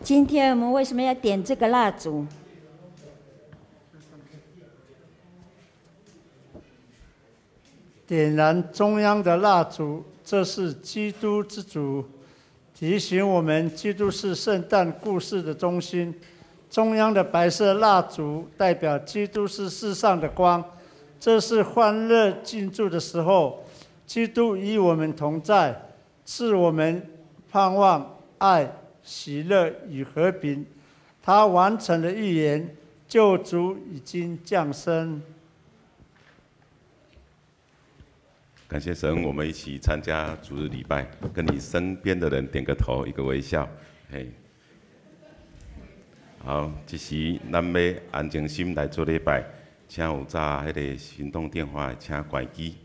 今天我們為什麼要點這個蠟燭？點燃中央的蠟燭，這是基督之燭，提醒我們基督是聖誕故事的中心。中央的白色蠟燭代表基督是世上的光，這是歡樂慶祝的時候，基督與我們同在，賜我們盼望、愛、喜樂與和平。他完成了預言，救主已經降生。感謝神，我們一起參加主日禮拜，跟你身邊的人點個頭，一個微笑，嘿。好，這時咱欲安靜心來做禮拜，請有紮彼个行動電話的，請關機。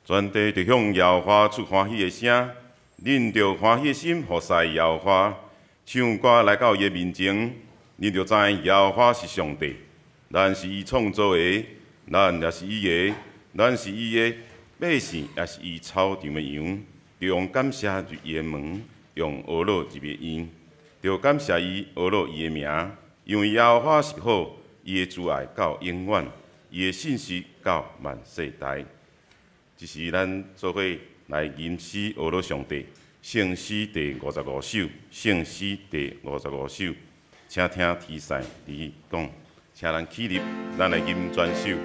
全地著向耶和華出歡喜的聲，恁著歡喜的心服侍耶和華，唱歌來到伊的面前，恁著知耶和華是上帝，咱是伊創造的，咱也是伊的，咱是伊的百姓，也是伊草場的羊。著用感謝入伊的門，用呵咾入伊的院，著感謝伊，呵咾伊的名，因為耶和華是好，伊的慈愛到永遠，伊的信實到萬世代。這是咱做伙來吟詩呵咾上帝，聖詩第五十五首，聖詩第五十五首，請聽天賽伫講，請咱起立，咱來吟全首。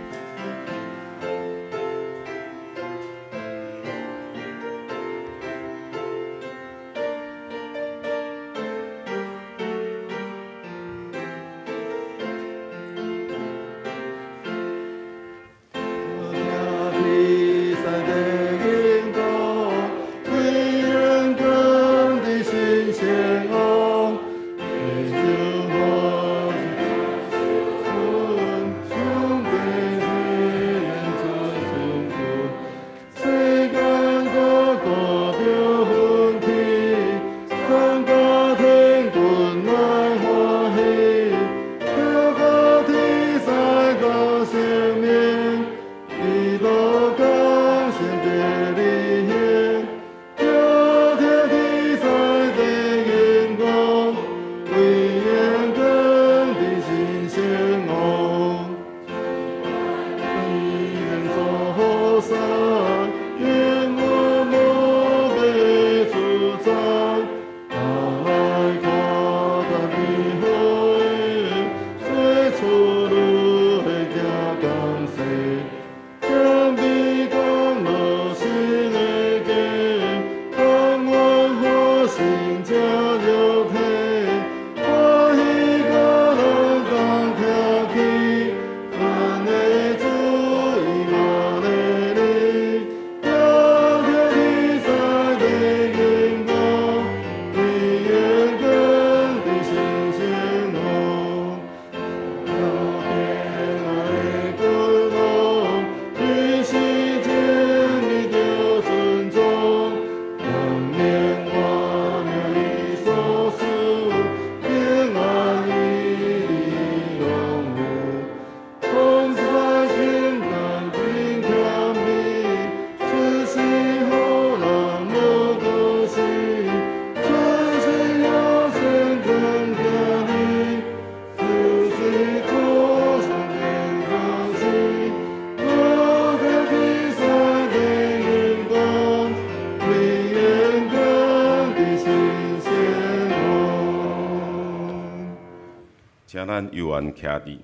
請咱猶原徛佇，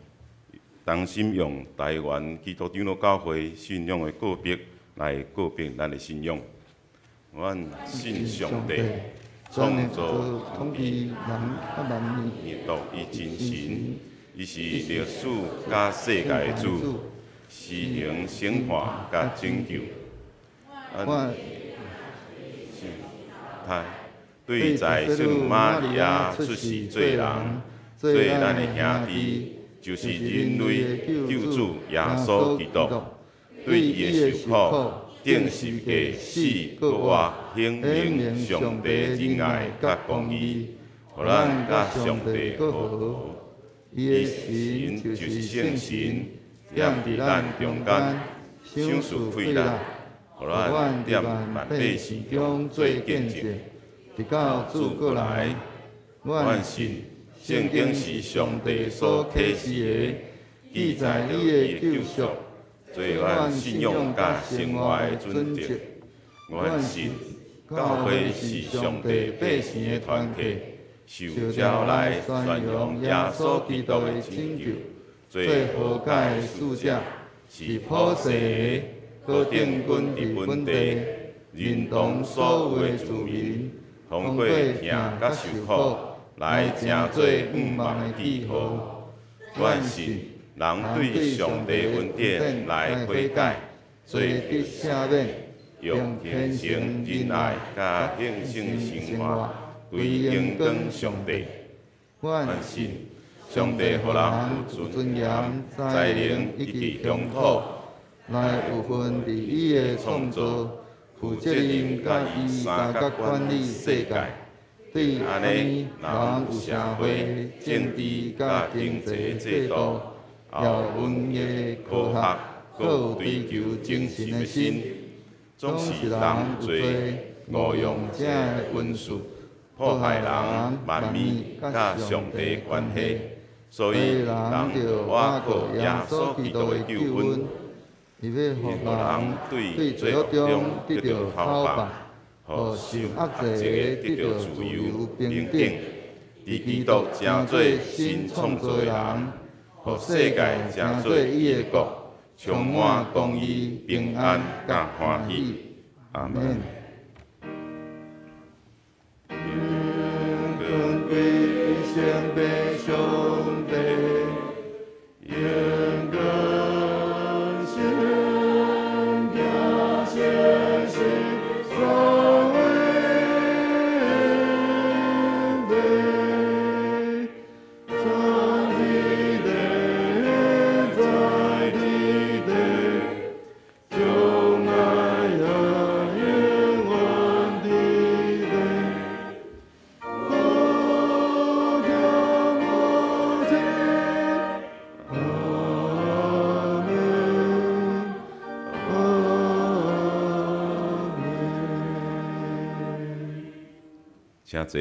同心用台灣基督長老教會信仰的告白來告別咱的信仰。阮信上帝，創造統治人佮萬物，獨一真神，伊是歷史佮世界的主，施行審判佮拯救。阮信他對在聖瑪利亞出世做人。做咱的兄弟，就是人類救主耶穌基督，對伊的受苦、釘十架死、閣活，顯明上帝仁愛佮公義，予咱佮上帝和好。伊的神就是聖神，踮佇咱中間，賞賜快樂，予咱踮萬百姓中做見證，直到主閣來。阮信。聖經是上帝所啟示的，記載伊的救贖，做阮信仰佮生活的準則。阮信教會是上帝百姓的團體，受召來宣揚耶穌基督的拯救，做和解的使者，是普世的，閣定根佇本地，認同所有的子民，通過疼佮受苦，來成做向望的記號。阮信人對上帝恩典來悔改，做得赦免，用虔誠仁愛佮獻身生活，歸榮光上帝。阮信上帝予人有尊嚴、才能以及鄉土，來有份佇伊的創造，負責任佮伊相佮管理世界。對按呢，人有社會、政治佮經濟制度，也有文藝、科學，閣有追求精神的心，總是人有罪誤用這个恩賜，破壞人萬物佮上帝關係，所以人倚靠耶穌基督的救恩，伊欲予人對罪惡中得著討罷，予受壓制的得著自由平等。佇基督成做新創造的人，予世界成做伊的國，充滿公義、平安佮歡喜。阿門。榮光歸聖父上帝，榮光聖子聖神三位一體，三一體在一體，將來也永遠佇咧。無窮無盡，阿門，阿門。請坐。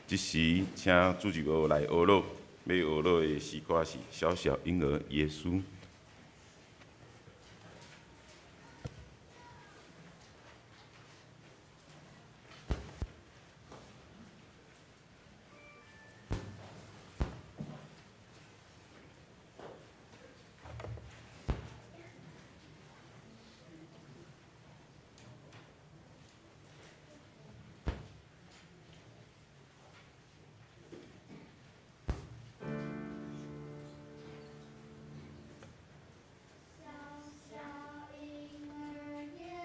這時，請主日學來學樂，欲學樂的詩歌是《小小嬰兒耶穌》。小嬰兒耶穌降生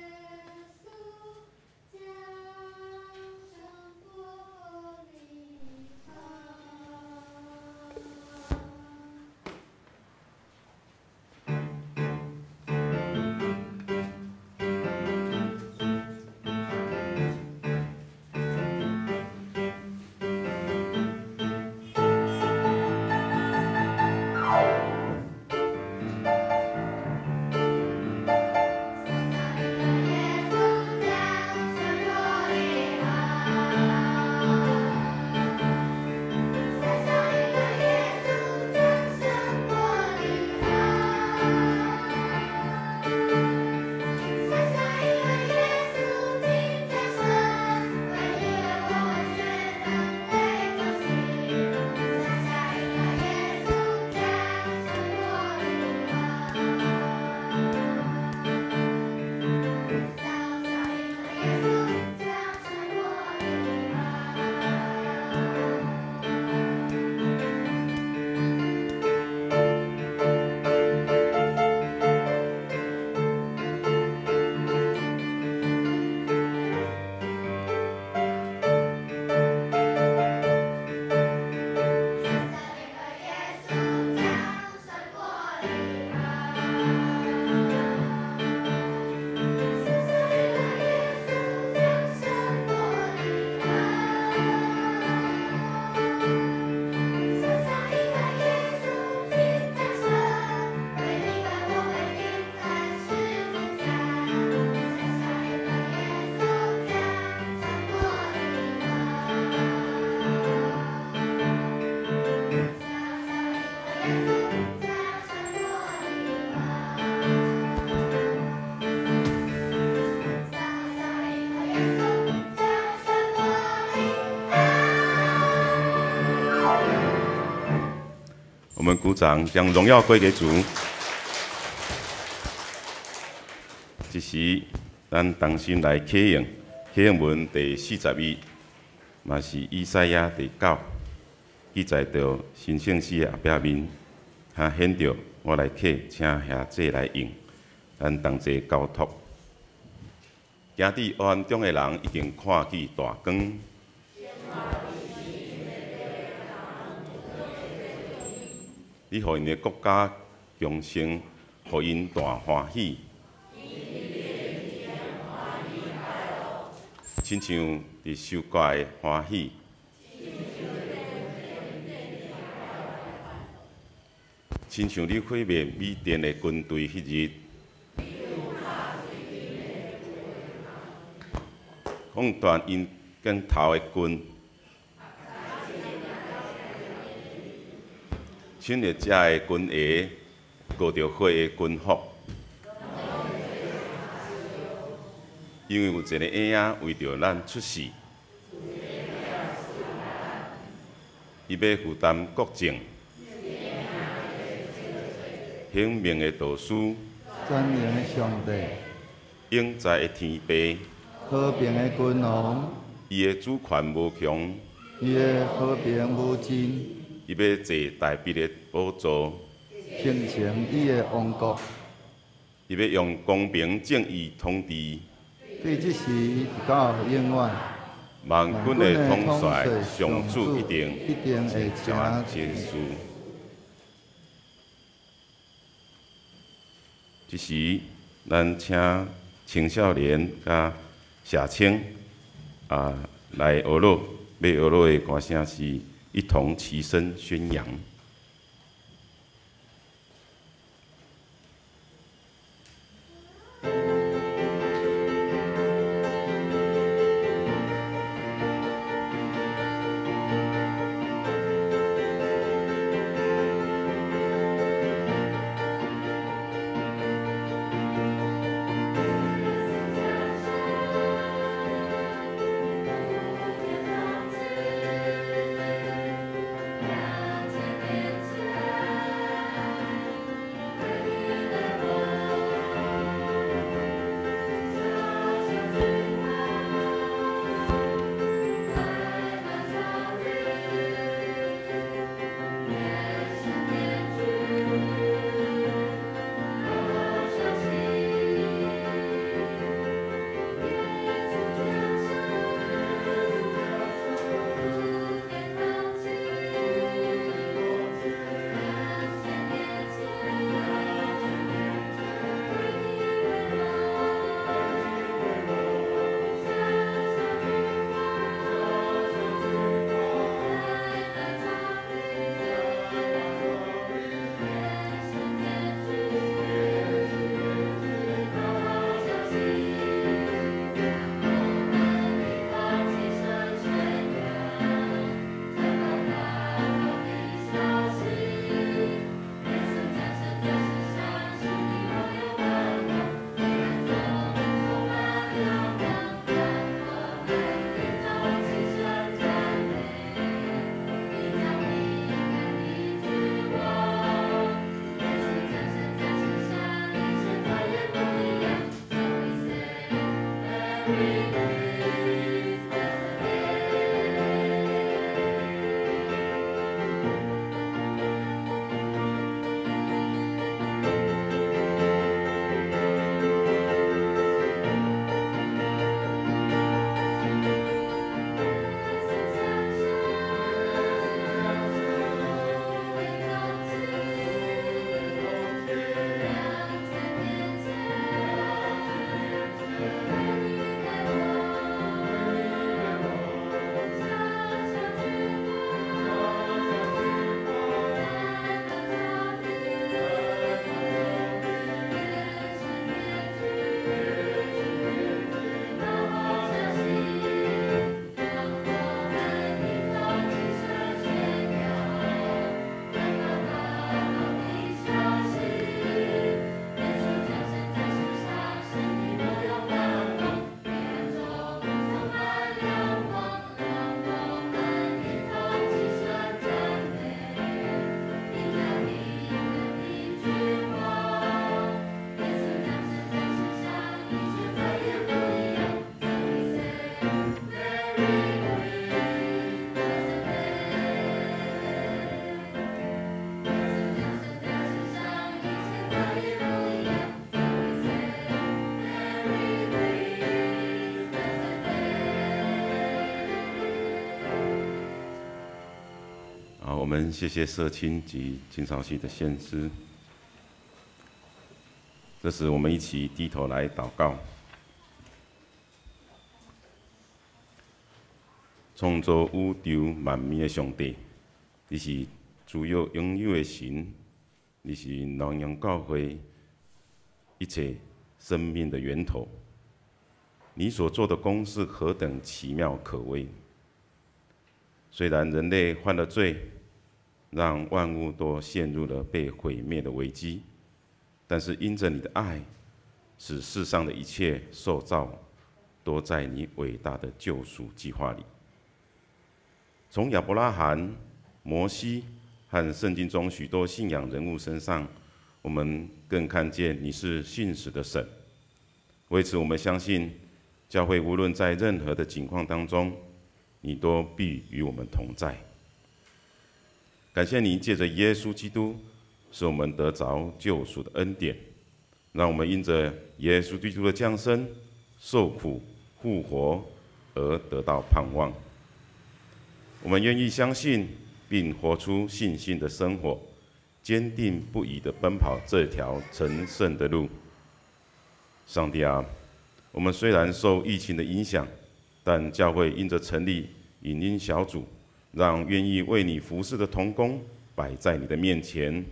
玻璃房。小小嬰兒耶穌降生玻璃房，小小嬰兒耶穌降生玻璃房，小小嬰兒耶穌今降生，為你為我為全人類救贖。小小嬰兒耶穌降生玻璃房。小小嬰兒耶穌降生玻璃房。小小嬰兒耶穌降生玻璃房，小小嬰兒耶穌降生玻璃房，小小嬰兒耶穌今降生，為你為我為釘在十字架。小小嬰兒耶穌降生玻璃房。小小嬰兒耶穌降生玻璃房，小小嬰兒耶穌降生玻璃房。我們鼓掌，將榮耀歸給主。這時，咱同心來啟應，啟應文第41，嘛是以賽亞第9，記載著新聖詩的後壁面，哈顯著我來啟，請兄弟來應，咱同齊交託。行佇黑暗中的人已經看見大光。你予𪜶的國家強盛，予𪜶大歡喜。親像佇收割的歡喜。親像你毀滅米甸的軍隊彼日，砍斷𪜶肩頭的棍，侵略者的軍鞋，裹著火的軍服。因為有一个嬰仔為著咱出世，伊欲負擔國政，顯明的導師，全能的上帝，永在的天父，和平的君王，伊的主權無窮，伊的和平無盡，伊欲坐大衛的寶座，形成伊的王國，伊欲用公平正義統治，對這時直到永遠。萬軍的統帥上主一定一定會成這事。這時，咱請青少年佮社青來學樂，欲學樂的歌聲是一同齊聲宣揚。好，我們謝謝社青及青少系的先師。這時，我們一起低頭來禱告。創造宇宙萬物的上帝，你是自有永有的神，你是南洋教會一切生命的源頭。你所做的工是何等奇妙可畏！雖然人類犯了罪，讓萬物都陷入了被毀滅的危機，但是因著你的愛，使世上的一切受造都在你偉大的救贖計劃裡。從亞伯拉罕、摩西和聖經中許多信仰人物身上，我們更看見你是信實的神。為此，我們相信教會無論在任何的境況當中，你都必與我們同在。感謝你借着耶穌基督，使我們得著救贖的恩典，讓我們因著耶穌基督的降生、受苦、復活而得到盼望。我們願意相信並活出信心的生活，堅定不移地奔跑這條成聖的路。上帝啊，我們雖然受疫情的影響，但教會因著成立影音小組，讓願意為你服侍的同工擺在你的面前，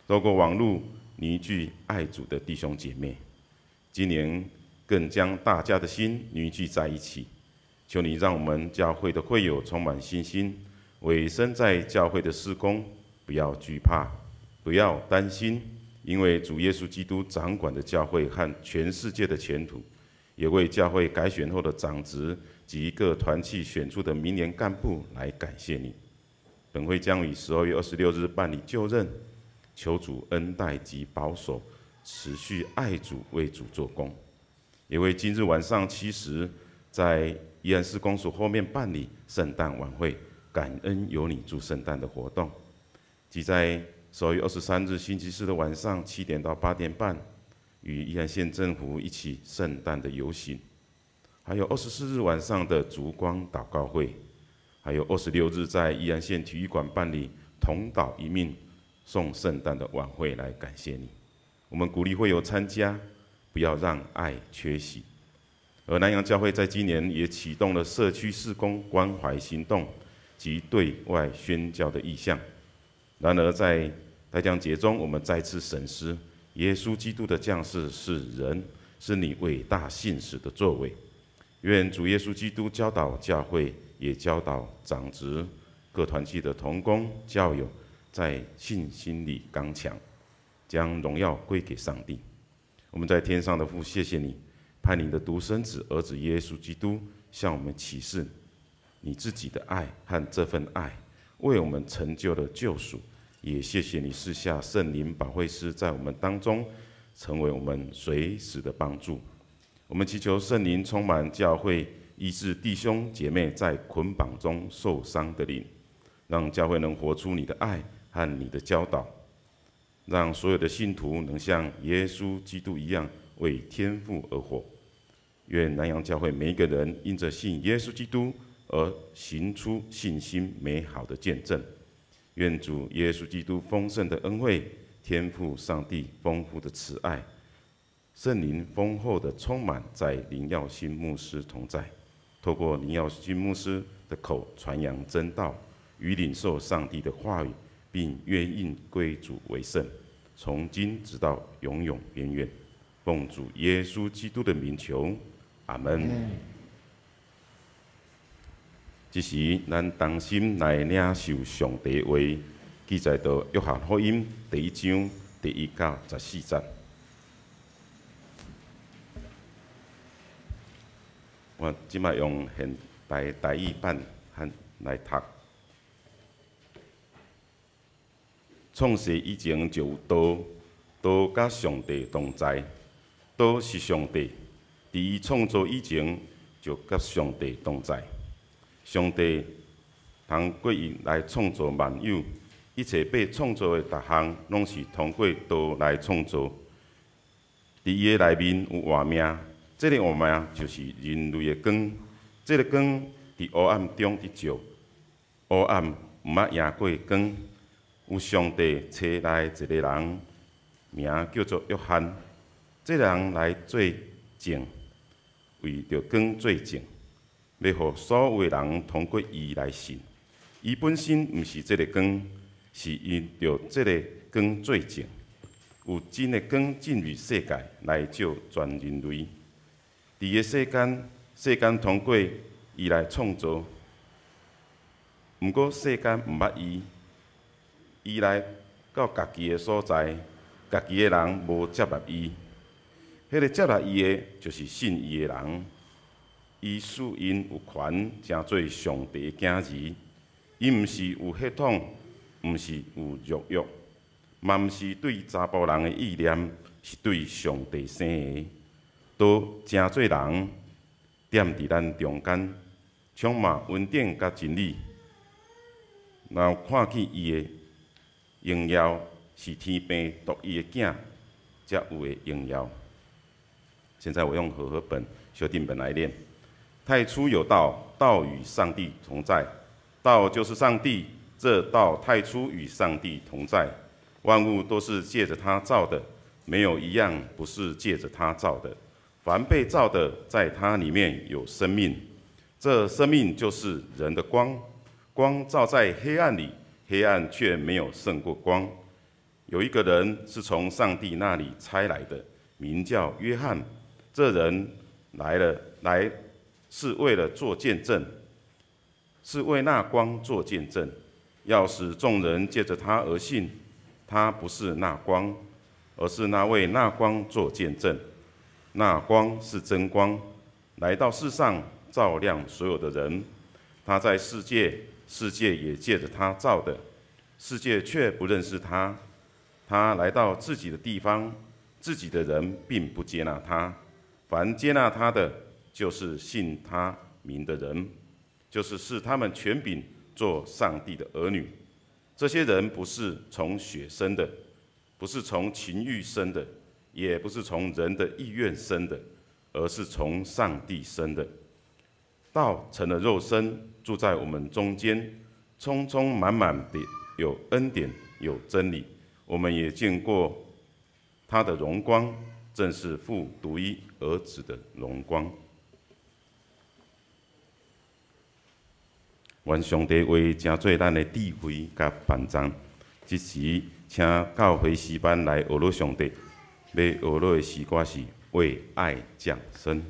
透過網路凝聚愛主的弟兄姐妹。今年更將大家的心凝聚在一起。求你讓我們教會的會友充滿信心，委身在教會的事工，不要懼怕，不要擔心，因為主耶穌基督掌管的教會和全世界的前途，也為教會改選後的長執及各團契選出的明年幹部來感謝你。本會將於12月26日辦理就任，求主恩待及保守，持續愛主為主做工，也為今日晚上7時在宜安市公所後面辦理聖誕晚會，感恩有你祝聖誕的活動，即在12月23日星期四的晚上7點到8點半，與宜安縣政府一起聖誕的遊行，還有24日晚上的燭光禱告會，還有26日在宜安縣體育館辦理同禱一命送聖誕的晚會，來感謝你。我們鼓勵會友參加，不要讓愛缺席。而南洋教會在今年也啟動了社區事工關懷行動及對外宣教的意向。然而在待降節中，我們再次審視耶穌基督的降世是人，是你偉大信實的作為。願主耶穌基督教導教會，也教導長執各團契的同工教友，在信心裡剛強，將榮耀歸給上帝。我們在天上的父，謝謝你。派你的獨生子兒子耶穌基督向我們啟示你自己的愛和這份愛，為我們成就了救贖。也謝謝你賜下聖靈保惠師在我們當中，成為我們隨時的幫助。我們祈求聖靈充滿教會，醫治弟兄姐妹在捆綁中受傷的靈，讓教會能活出你的愛和你的教導，讓所有的信徒能像耶穌基督一樣為天父而活。願南洋教會每一個人因著信耶穌基督而行出信心美好的見證。願主耶穌基督豐盛的恩惠、天父上帝豐富的慈愛、聖靈豐厚的充滿，在林耀新牧師同在，透過林耀新牧師的口傳揚真道，與領受上帝的話語，並願意歸主為聖，從今直到永永遠遠。奉主耶穌基督的名求，阿門。這時，咱同心來領受上帝話，記載到約翰福音第一章第1到14節。我這擺用現代台語版來讀。創世以前就有道，道佮上帝同在，道是上帝。佇伊創造以前，就佮上帝同在。上帝通過伊來創造萬有，一切被創造的逐項，攏是通過道來創造。佇伊的內面有活命，這个活命就是人類的光。這个光佇黑暗中佇照，黑暗毋捌贏過光。有上帝差來一个人，名叫做約翰。這人來做證，為著光做證，欲予所有的人通過伊來信。伊本身毋是這个光，是因著這个光做證。有真的光進入世界來照全人類。佇个世間，世間通過伊來創造，毋過世間毋捌伊。伊來到家己的所在，家己的人無接納伊。彼个接納伊的，就是信伊的人。伊賜𪜶有權成做上帝的囝兒。伊毋是有血統，毋是有肉欲，嘛毋是對查埔人的意念，是對上帝生的。道成做人，踮佇咱中間，充滿恩典佮真理。然後看見伊的榮耀，是天父獨一的囝才有的榮耀。現在我用和合本修訂本來念：太初有道，道與上帝同在，道就是上帝。這道太初與上帝同在，萬物都是借著他造的，沒有一樣不是借著他造的。凡被造的，在他裡面有生命，這生命就是人的光。光照在黑暗裡，黑暗卻沒有勝過光。有一個人是從上帝那裡差來的，名叫約翰。這人來了，來是為了做見證，是為那光做見證，要使眾人借著他而信。他不是那光，而是那為那光做見證。那光是真光，來到世上照亮所有的人。他在世界，世界也借著他造的，世界卻不認識他。他來到自己的地方，自己的人並不接納他。凡接納他的，就是信他名的人，就是賜他們權柄做上帝的兒女。這些人不是從血生的，不是從情欲生的，也不是從人的意願生的，而是從上帝生的。道成了肉身，住在我們中間，充充滿滿的有恩典，有真理。我們也見過他的榮光，正是父獨一兒子的榮光。願上帝話成做咱的智慧佮幫助。這時，請教會詩班來學樂上帝。欲學樂的詩歌是《為愛降生》。愛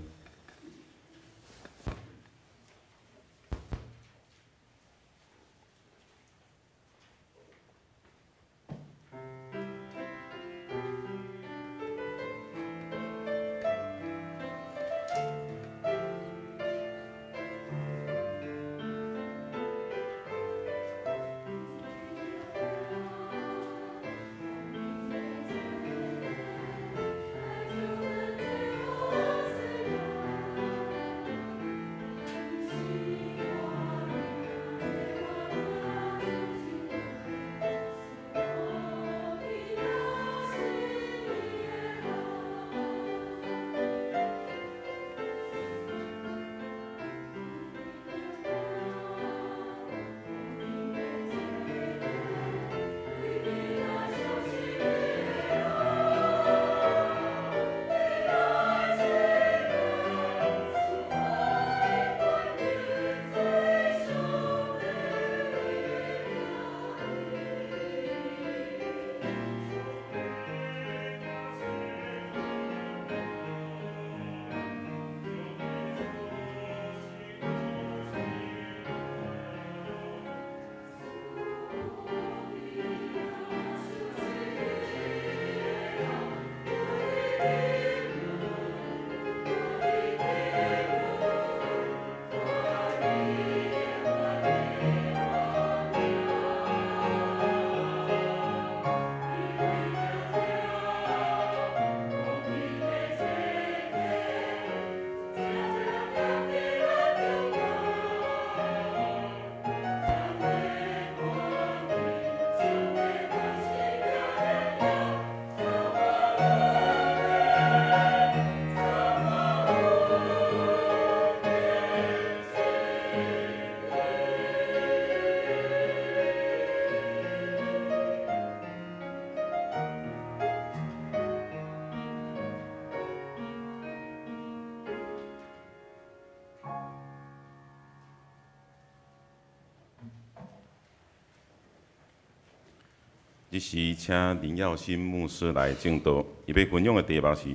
這時請林耀新牧師來證道，伊欲分享的題目是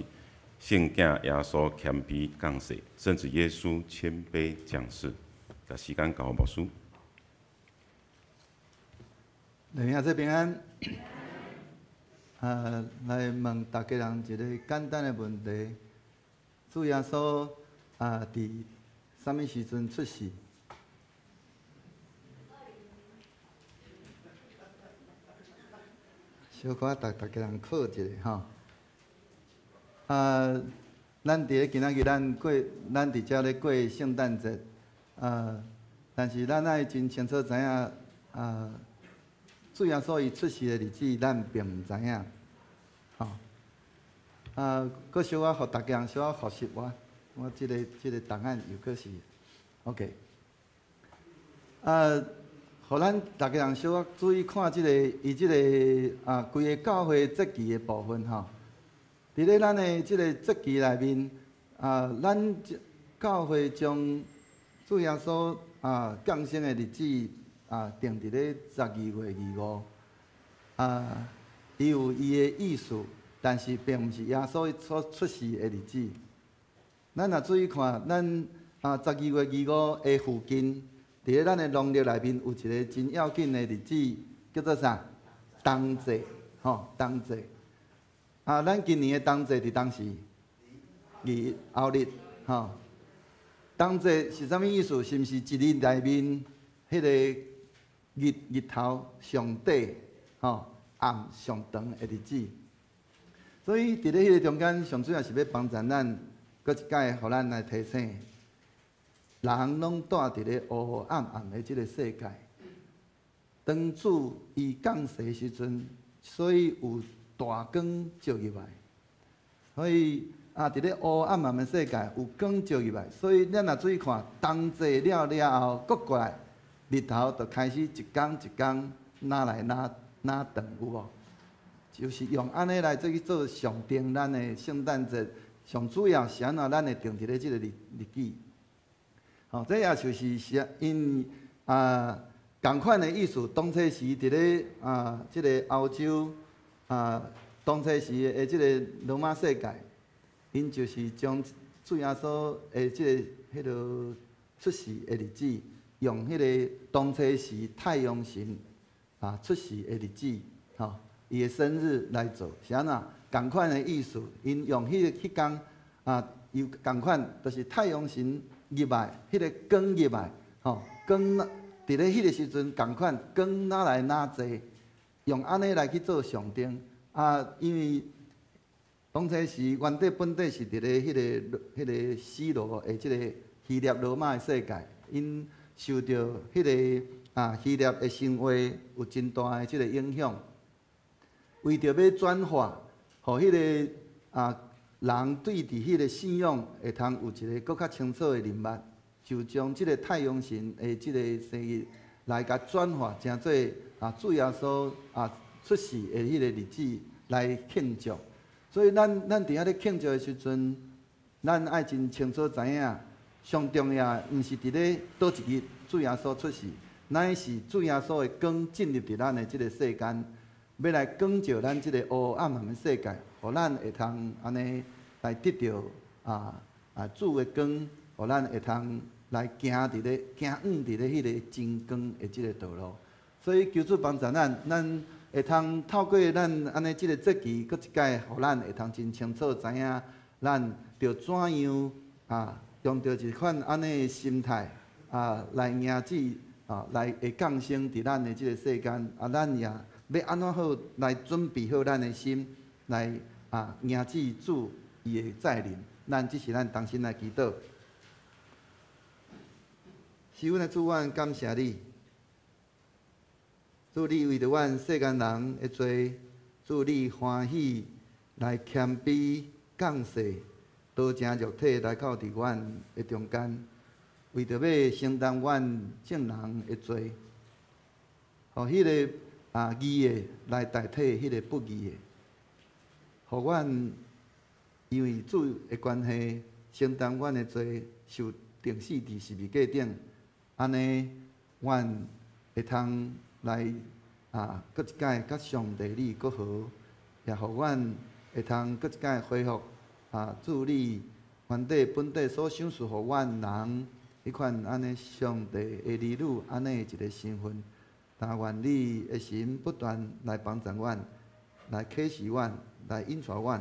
聖囝耶穌謙卑降世，聖子耶穌謙卑降世。共時間交予牧師。弟兄姊妹平安。來問逐家人一個簡單的問題：主耶穌啊，佇啥物時陣出世？小可逐逐家人考一下吼。啊，咱佇咧今仔日咱過，咱佇遮咧過聖誕節。啊，但是咱愛真清楚知影，啊，主耶穌伊出世的日子，咱並毋知影。吼。啊，閣小可予逐家人小可復習我，我這个這个檔案又閣是，OK。啊，予咱逐家人小可注意看這个伊這个啊，規个教會節期的部分吼。佇咧咱的這个節期內面，啊，咱教會將主耶穌啊降生的日子啊定佇咧12月25。啊，伊有伊的意思，但是並毋是耶穌所出世的日子。咱若注意看，咱啊十二月二五的附近，佇咧咱的農曆內面有一个真要緊的日子，叫做啥？冬至，吼，冬至。啊，咱今年的冬至佇當時，二後日，吼。冬至是啥物意思？是毋是一日內面彼个日日頭上短，吼，暗上長的日子？所以佇咧彼個中間，上主要是欲幫助咱，閣一擺予咱來提醒，人攏住佇咧烏烏暗暗的這个世界。當主伊降世的時陣，所以有大光照入來，所以啊，佇咧烏暗暗的世界有光照入來，所以咱若注意看，冬至了了後，閣過來日頭就開始一工一工愈來愈愈長，有無？就是用按呢來做去做象徵，咱的聖誕節上主要是按怎咱會定佇咧這个日日期。吼，這也就是是𪜶啊仝款的意思。當初時佇咧啊這个歐洲啊，當初時的這个羅馬世界，𪜶就是將主耶穌的這个彼个出世的日子，用彼个當初時太陽神啊出世的日子，吼，伊的生日來做，是按怎？仝款的意思，𪜶用彼个彼工啊，有仝款，就是太陽神入來，彼个光入來，吼，光佇咧彼个時陣仝款，光愈來愈濟，用按呢來去做象徵。啊，因為當初時原底本底是佇咧彼个彼个希羅的這个希臘羅馬的世界，𪜶受著彼个啊希臘的神話有真大的這个影響。為著欲轉化，予彼个啊人對佇彼个信仰會通有一个閣較清楚的認捌，就將這个太陽神的這个生日來共轉化，成做啊主耶穌啊出世的彼個日子來慶祝。所以咱咱佇遐咧慶祝的時陣，咱愛真清楚知影，上重要的毋是佇咧佗一日主耶穌出世，乃是主耶穌的光進入佇咱的這个世間，欲來光照咱這个烏暗暗的世界，予咱會通按呢來得著啊啊主的光，予咱會通來行佇咧行往佇咧彼个真光的這个道路。所以求主幫助咱，咱會通透過咱按呢這个節期，閣一擺，予咱會通真清楚知影，咱著怎樣啊，用著一款按呢的心態啊，來迎接啊，來會降生佇咱的這个世間啊，咱也欲按怎好來準備好咱的心，來啊迎接主伊的再臨。咱這是咱同心來祈禱。是阮的主，阮感謝你。主，你為著阮世間人的罪，主你歡喜來謙卑降世，道成肉體來到佇阮的中間，為著欲承擔阮眾人的罪，予彼个啊義的來代替彼个不義的，予阮因為主的關係承擔阮的罪，受釘死佇十字架頂，按呢，阮會通來啊啊，閣一擺佮上帝你閣和，也予阮會通閣一擺恢復啊，主你原底本底所賞賜予阮人彼款按呢上帝的兒女按呢一个身份。但願你的神不斷來幫助阮，來啟示阮，來引帶阮，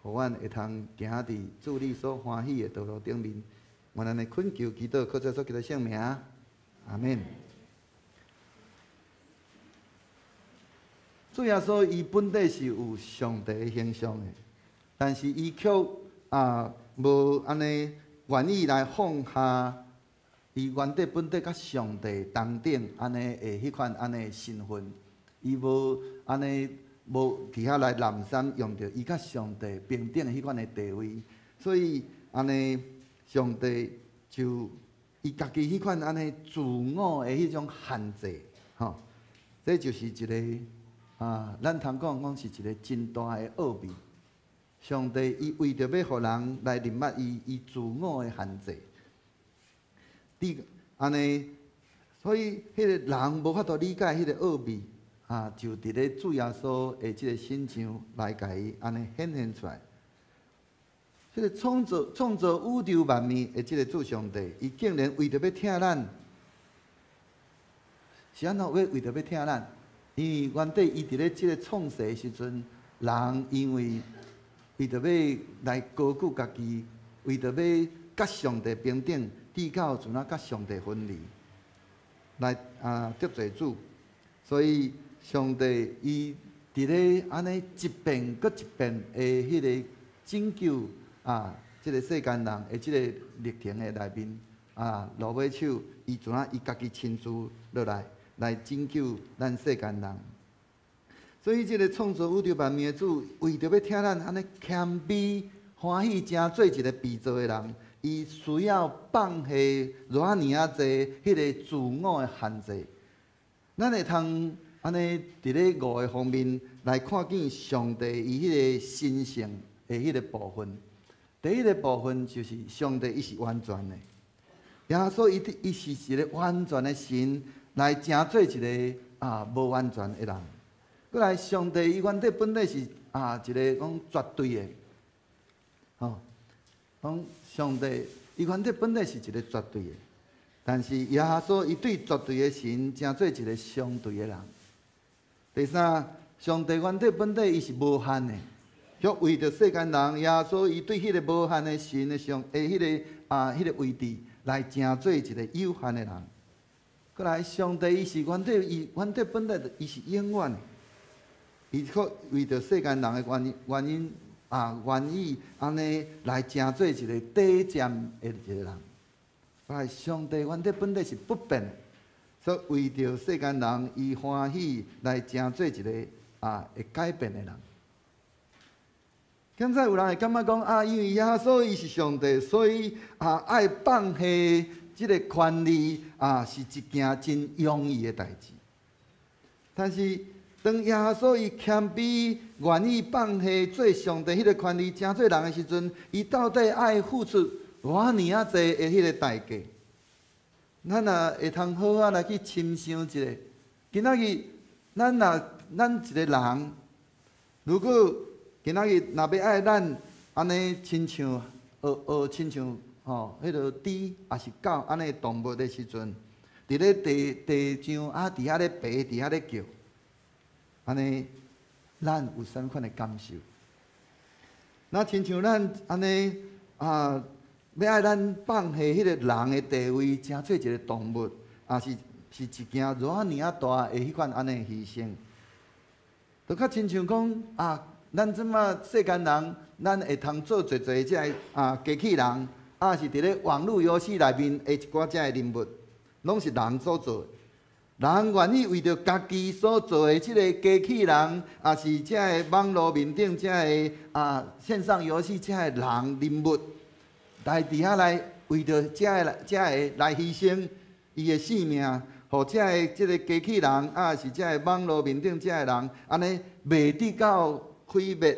予阮會通行佇主你所歡喜的道路頂面。願咱的懇求祈禱，靠主耶穌基督聖名，阿門。主耶穌伊本底是有上帝的形象的，但是伊卻啊無按呢願意來放下伊原底本底佮上帝同等按呢的彼款按呢身份，伊無按呢無佇遐來濫觴用著伊佮上帝平等的彼款的地位，所以按呢上帝就伊家己彼款按呢自我的彼種限制，吼，這就是一个啊，咱通講講是一个真大的奧秘。上帝伊為著欲予人來認捌伊，伊自我的限制。你按呢，所以彼个人無法度理解彼个奧秘，啊，就佇咧主耶穌的這个身上來共伊按呢顯現出來。這个創造宇宙萬物的這个主上帝，伊竟然為著欲疼咱，是按怎為著欲疼咱？因為原底伊佇咧這个創世的時陣，人因為為著欲來高舉家己，為著欲佮上帝平等，至到陣仔佮上帝分離，來啊得罪主，所以上帝伊佇咧按呢一遍閣一遍的彼个拯救啊，這个世間人的這个歷程的內面啊，落尾手伊陣仔伊家己親自落來來拯救咱世間人。所以這个創造宇宙萬物的主，為著欲疼咱按呢謙卑歡喜，成做一个被造的人。伊需要放下偌爾仔濟彼个自我的限制，咱會通按呢佇咧五个方面來看見上帝伊彼个神聖的彼个部分。第一个部分就是上帝伊是完全的，耶穌伊是一个完全的神來成做一个啊無完全的人。閣來，上帝伊原底本底是啊一個講絕對的，吼。講上帝，伊原底本底是一个絕對的，但是耶穌伊對絕對的神，成做一个相對的人。第三，上帝原底本底伊是無限的，卻為著世間人，耶穌伊對彼个無限的神的上的彼个啊彼个位置，來成做一个有限的人。閣來，上帝伊是原底伊原底本底伊是永遠的，伊卻為著世間人的原因。啊，願意按呢來成做一个短暫的一个人。來，上帝原底本底是不變的，所以為著世間人，伊歡喜來成做一个啊會改變的人。現在有人會感覺講啊，因為耶穌伊是上帝，所以啊愛放下這个權利啊，是一件真容易的代誌。但是，當耶穌伊謙卑，願意放下做上帝彼个權利，成做人的時陣，伊到底愛付出偌爾仔濟的彼个代價？咱若會通好好來去深想一下，今仔日咱若咱一个人，如果今仔日若欲愛咱按呢親像學學親像吼，彼个豬抑是狗按呢動物的時陣，佇咧地地上啊，佇遐咧爬，佇遐咧叫。按呢，咱有啥物款的感受？那親像咱按呢啊，欲愛咱放下彼个人的地位，成做一个動物，也是是一件偌爾仔大的彼款按呢犧牲。就較親像講啊，咱這馬世間人，咱會通做濟濟這个啊機器人，啊是佇咧網路遊戲內面的一寡這个人物，攏是人所做的。人願意為著家己所做的這个機器人，抑是這个網路面頂這个啊線上遊戲這个人人物，來佇遐來為著這个來犧牲伊的性命，予這个這个機器人，啊是這个網路面頂這个人，按呢袂得到毀滅，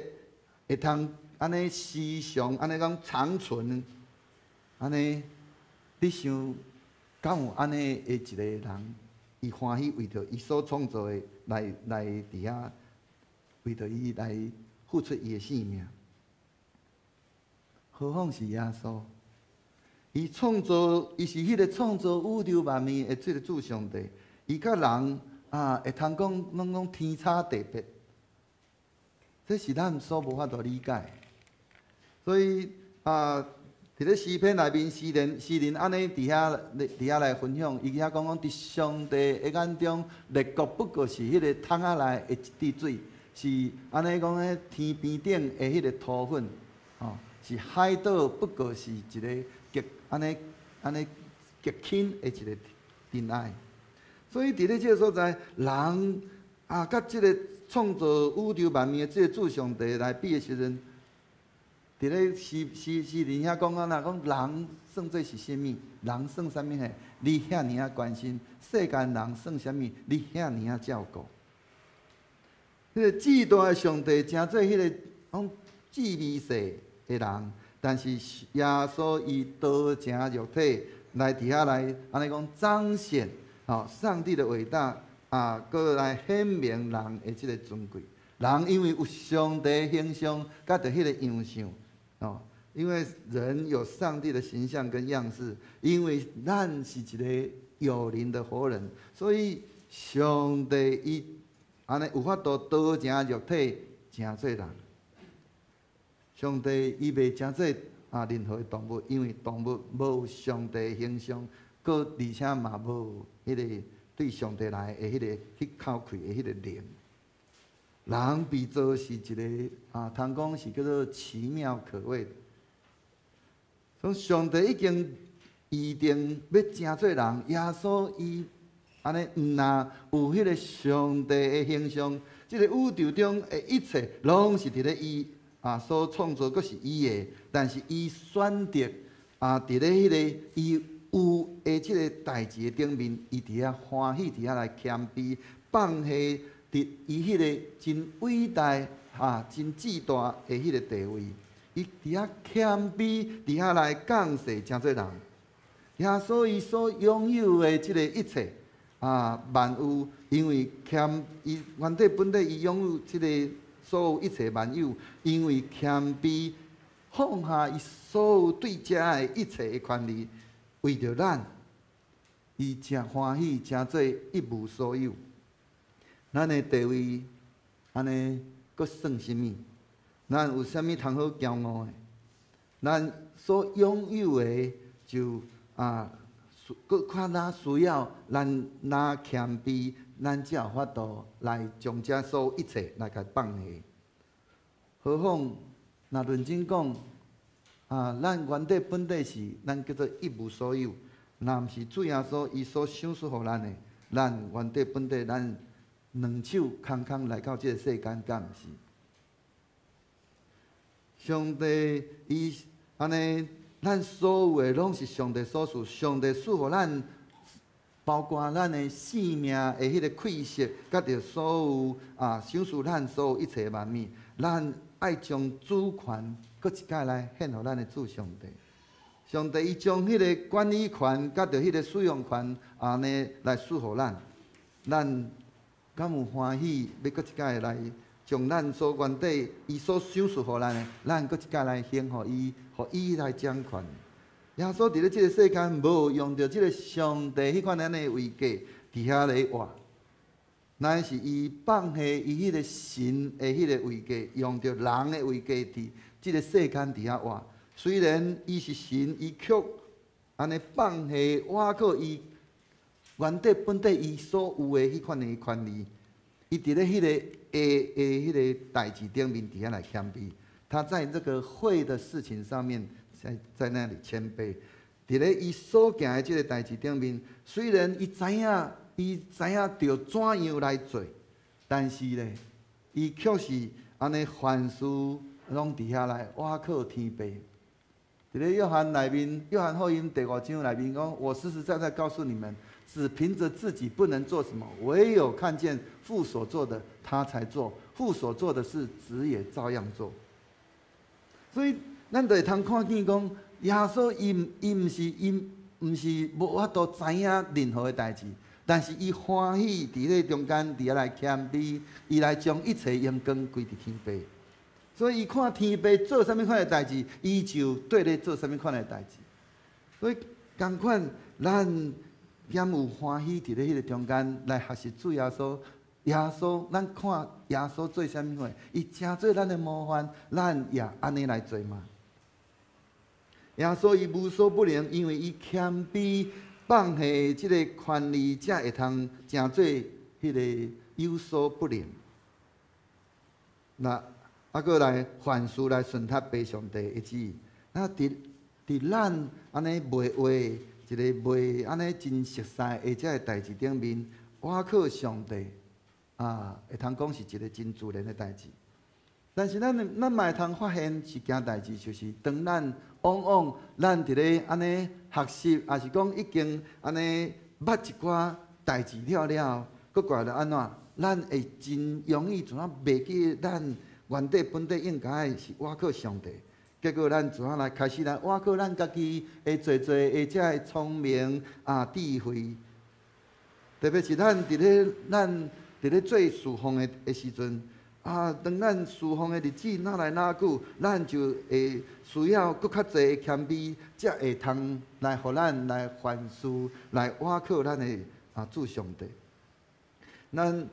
會通按呢時常按呢講長存，按呢你想敢有按呢的一个人？伊歡喜為著伊所創造的來佇遐，為著伊來付出伊的性命。何況是耶穌？伊創造，伊是彼個創造宇宙萬物的這个主上帝。伊佮人啊，會通講攏講天差地別，這是咱所無法度理解。所以啊，佇咧詩篇內面，詩人按呢佇遐來分享，伊遐講講佇上帝的眼中，列國不過是彼個桶仔內的一滴水，是按呢講咧天邊頂的彼個塗粉，吼，是海島不過是一个極按呢按呢極輕的一个塵埃。所以佇咧這个所在，人啊，佮這个創造宇宙萬物的這个主上帝來比的時陣，佇咧詩人遐講啊，若講人算做是啥物？人算啥物嘿？你遐爾仔關心世間人算啥物？你遐爾仔照顧。彼个至大的上帝，成做彼个講至微細的人，但是耶穌伊道成肉體來佇遐來，按呢講彰顯吼上帝的偉大啊，閣來顯明人的這个尊貴。人因為有上帝形象，佮著彼个樣相，哦，因為人有上帝的形象跟樣式，因為咱是一个有靈的活人，所以上帝伊按呢有法度道成肉體，成做人。上帝伊袂成做啊任何的動物，因為動物無上帝形象，閣而且嘛無彼个對上帝來的彼个彼口氣的彼个靈。人被造是一个啊，通講是叫做奇妙可畏。所以上帝已經預定欲成做人，耶穌伊按呢毋若有彼个上帝的形象，這个宇宙中的一切攏是佇咧伊啊所創造，閣是伊的。但是伊選擇啊，佇咧彼个伊有的這个代誌的頂面，伊佇遐歡喜，佇遐來謙卑放下。佇伊彼个真偉大、啊，真至大的彼个地位，伊佇遐謙卑，佇遐來降世成做人。耶穌伊所擁有的這个一切啊，萬有，因為謙，伊原底本底伊擁有這个所有一切萬有，因為謙卑放下伊所有對這的一切的權利，為著咱，伊誠歡喜，成做一無所有。咱的地位按呢，閣算啥物？咱有啥物通好驕傲的？咱所擁有的就啊，閣較若需要咱若謙卑，咱才有法度來將這所有一切來共放下。何況若論真講啊，咱原底本底是咱叫做一無所有，若毋是主耶穌伊所賞賜予咱的，咱原底本底咱兩手空空來到這个世間，敢毋是？上帝伊按呢，咱所有的攏是上帝所賜，上帝賜予咱，包括咱的性命的彼个氣息，佮著所有啊，賞賜咱所有一切萬物，咱愛將主權閣一擺來獻予咱的主上帝。上帝伊將彼个管理權，佮著彼个使用權，按呢來賜予咱，咱敢有歡喜欲閣一擺來將咱所原底伊所賞賜予咱的，咱閣一擺來獻予伊，予伊來掌權。耶穌佇咧這个世間無用著這个上帝彼款按呢位格佇遐咧活，乃是伊放下伊彼个神的彼个位格，用著人的位格佇這个世間佇遐活。雖然伊是神，伊卻按呢放下倚靠伊原底本底伊所有的彼款的權利，伊佇咧彼个會的彼个代誌頂面佇遐來謙卑。他在這个會的事情上面，在那裡謙卑。佇咧伊所行的這个代誌頂面，雖然伊知影著怎樣來做，但是咧，伊卻是按呢凡事攏佇遐來倚靠天父。佇咧約翰內面，約翰福音第五章內面講：我實實在在告訴你們，只憑著自己不能做什麼，唯有看見父所做的，他才做；父所做的事，子也照樣做。所以，咱就會通看見講，耶穌伊毋是無法度知影任何的代誌，但是伊歡喜佇咧中間，佇遐來謙卑，伊來將一切榮光歸佇天父。所以伊看天父做啥物款的代誌，伊就綴咧做啥物款的代誌。所以仝款，咱敢有歡喜佇咧彼個中間來學習主耶穌。耶穌，咱看耶穌做啥物貨，伊成做咱的模範，咱也按呢來做嘛。耶穌伊無所不能，因為伊謙卑放下這个權利，才會通成做彼个有所不能。那啊，閣來凡事來順服父上帝的旨意。那佇咱按呢袂話一个袂按呢真熟似的這个代誌頂面，倚靠上帝啊，會通講是一个真自然的代誌。但是咱嘛會通發現一件代誌，就是當咱往往咱佇咧按呢學習，抑是講已經按呢捌一寡代誌了了後，閣過來按怎？咱會真容易怎啊袂記咱原底本底應該是倚靠上帝，結果咱怎啊來開始來倚靠咱家己的濟濟的這个聰明啊智慧，特別是咱佇咧做侍奉的時陣。啊，當咱侍奉的日子若來若久，咱就會需要閣較濟的謙卑，才會通來予咱來凡事來倚靠咱的主上帝。咱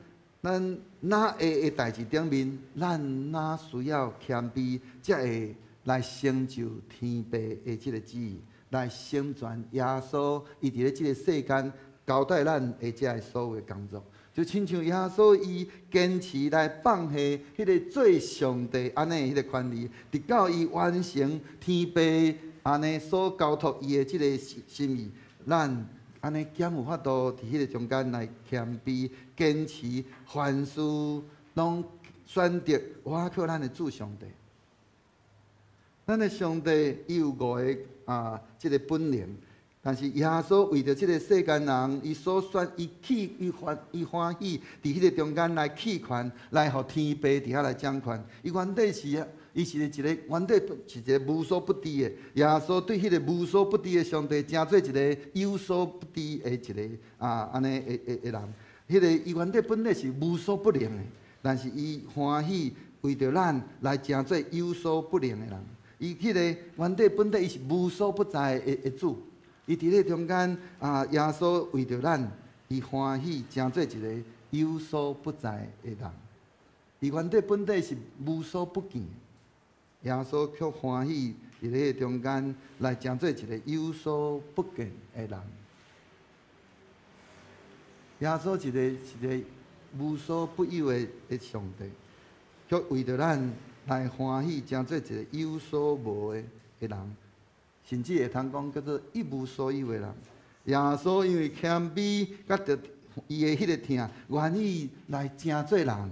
若會的代誌頂面，咱若需要謙卑，才會來成就天父的這个旨意，來成全耶穌伊佇咧這个世間交代咱的這个所有的工作。就親像耶穌伊堅持來放下彼个做上帝按呢彼个權利，直到伊完成天父按呢所交託伊的這个心意，咱按呢敢有法度佇彼个中間來謙卑、堅持，凡事攏選擇倚靠咱的主上帝。咱的上帝伊有五个這个本能。但是耶穌為著這个世間人，伊所選，伊棄，伊歡喜，佇彼个中間來棄權，來予天父佇遐來掌權。伊原底是，伊是一个原底是一个無所不知的。耶穌對彼个無所不知的上帝，成做一个有所不知的一个按呢的人。彼个伊原底本底是無所不能的，但是伊歡喜為著咱來成做有所不能的人。伊彼個原底本底伊是無所不在的主。伊佇咧中間啊，耶穌為著咱，伊歡喜成做一个有所不在的人。伊原底本底是無所不見，耶穌卻歡喜佇咧中間來成做一个有所不見的人。耶穌一個無所不有的上帝，卻為著咱來歡喜成做一个有所無的人。甚至會通講叫做一無所有的人。耶穌因為謙卑，佮著伊的彼个疼，願意來成做人，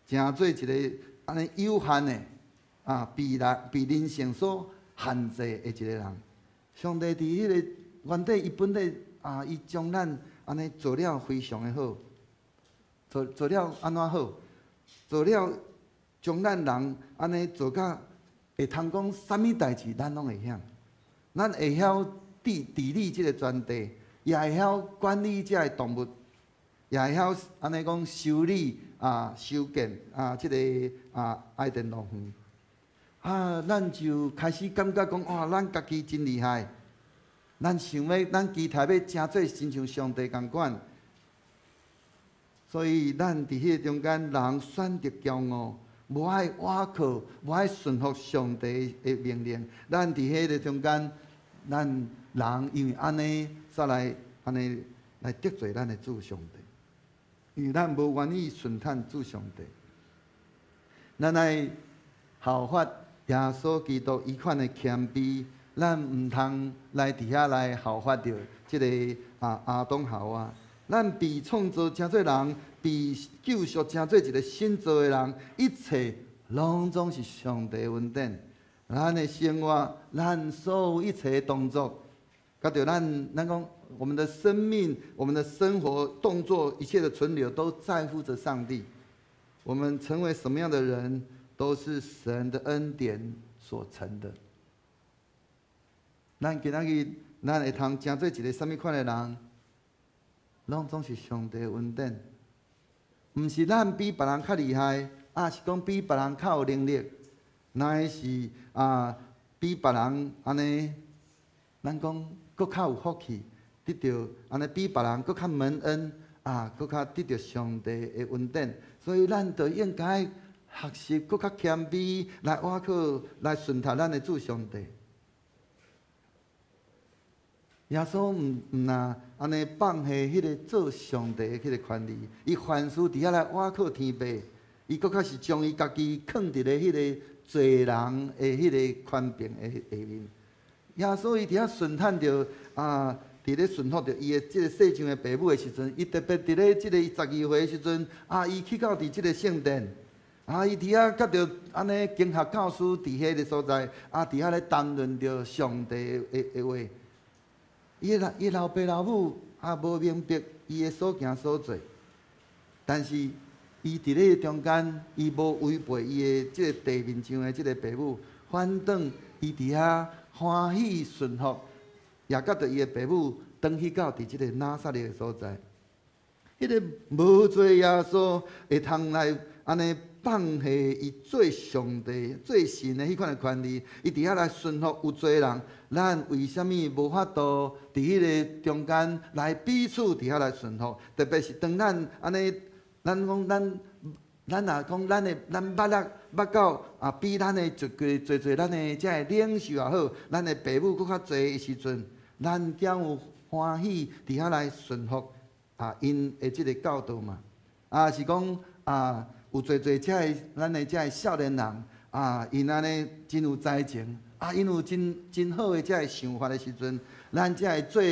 成做一个按呢有限的被人性所限制的一个人。上帝佇彼个原底，伊本底伊將咱按呢做了非常的好，做了按怎好？做了將咱人按呢做甲會通講啥物代誌，咱攏會曉。咱會曉治理這个全地，也會曉管理這个動物，也會曉按呢講修理修建這个伊甸樂園。咱就開始感覺講哇，咱家己真厲害。咱想欲，咱期待欲成做親像上帝仝款。所以咱佇彼个中間，人選擇驕傲，無愛倚靠，無愛順服上帝的命令。咱佇彼个中間，咱人因為按呢，煞來按呢來得罪咱的主上帝，因為咱無願意順從主上帝。咱愛效法耶穌基督伊款的謙卑，咱毋通來佇遐來效法著這个亞當夏娃。咱被創造成做人，被救贖成做一个新造的人，一切攏總是上帝恩典。咱的生活，咱所有一切動作，佮著咱講，我們的生命、我們的生活、動作，一切的存留，都在乎著上帝。我們成為什麼樣的人，都是神的恩典所成的。咱今仔日，咱會通成做一个啥物款的人，攏總是上帝恩典，毋是咱比別人較厲害，抑是講比別人較有能力，乃是啊比別人按呢，咱講閣較有福氣，得著按呢比別人閣較蒙恩啊，閣較得著上帝的恩典，所以咱就應該學習閣較謙卑來倚靠來順服咱的主上帝。耶穌毋若按呢放下彼个做上帝的彼个權利，伊凡事佇遐來倚靠天父，伊閣較是將伊家己囥佇咧彼个罪人的彼个權柄的下面。耶穌伊佇遐順趁著啊，佇咧順服著伊的這个世上的爸母的時陣，伊特別佇咧這個伊12歲的時陣，啊，伊去到佇這個聖殿，啊，伊佇遐佮著按呢經學教師佇彼个所在，啊，佇遐咧談論著上帝的話。伊老爸老母也無明白伊的所行所做，但是伊佇咧中間，伊無違背伊的這個地面上的這個爸母，反轉伊佇遐歡喜順服，也佮著伊的爸母轉去到佇這個拿撒勒的所在。彼個無罪耶穌會通來按呢放下伊做上帝、做神的彼款的權利，伊佇遐來順服有罪人。咱為啥物無法度佇彼个中間來彼此佇遐來順服？特別是當咱按呢，咱講咱，咱若講咱的咱捌啊捌到啊，比咱的一個濟濟咱的這个領袖也好，咱的爸母閣較濟的時陣，咱敢有歡喜佇遐來順服啊？𪜶的這个教導嘛，啊是講啊，有濟濟這个咱的這个少年人啊，𪜶按呢真有才情，啊，𪜶有真真好的這个想法的時陣，咱這个做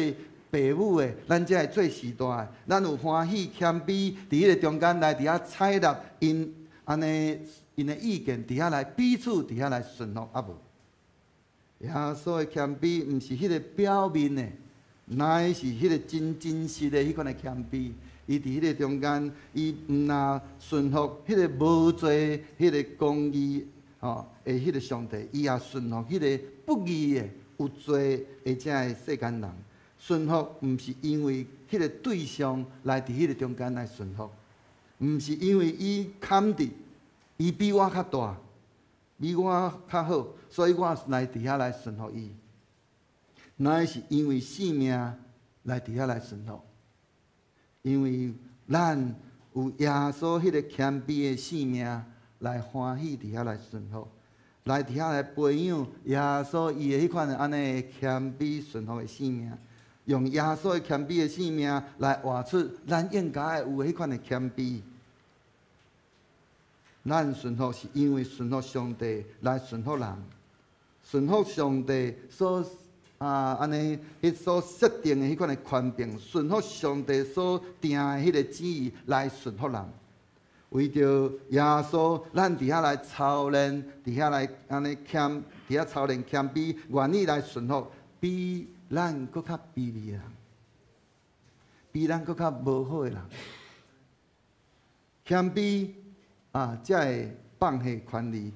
爸母的，咱這个做序大的，咱有歡喜謙卑佇彼個中間來佇遐採納𪜶按呢𪜶的意見，佇遐來彼此佇遐來順服啊無？耶穌的謙卑毋是彼個表面的，乃是彼個真真實的彼款的謙卑。伊佇彼個中間，伊毋若順服彼個無罪、彼個公義吼的彼個上帝，伊也順服彼個不義的、有罪的這个世間人。順服毋是因為彼個對象來佇彼個中間來順服，毋是因為伊崁佇，伊比我較大，比我較好，所以我來佇遐來順服伊。乃是因為性命來佇遐來順服。因為咱有耶穌彼個謙卑的性命來歡喜佇遐來順服，來佇遐來培養耶穌伊的彼款按呢謙卑順服的性命，用耶穌的謙卑的性命來活出咱應該有的彼款的謙卑。咱順服是因為順服上帝來順服人，順服上帝所啊，按呢，彼所設定的彼款的權柄，順服上帝所定的彼個旨意來順服人。為著耶穌，咱佇遐來操練，佇遐來按呢謙，佇遐操練謙卑，願意來順服比咱閣較卑微的人，比咱閣較無好的人。謙卑啊，才會放下權利，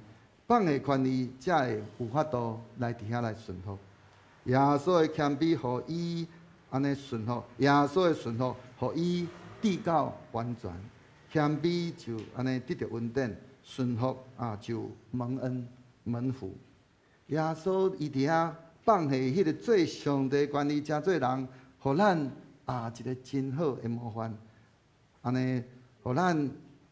放下權利，才會有法度來佇遐來順服。耶穌的謙卑，予伊按呢順服；耶穌的順服，予伊得到完全。謙卑就按呢得著恩典，順服啊就蒙恩蒙福。耶穌伊佇遐放下彼個做上帝權利，成做人，予咱啊一個真好的模範。按呢，予咱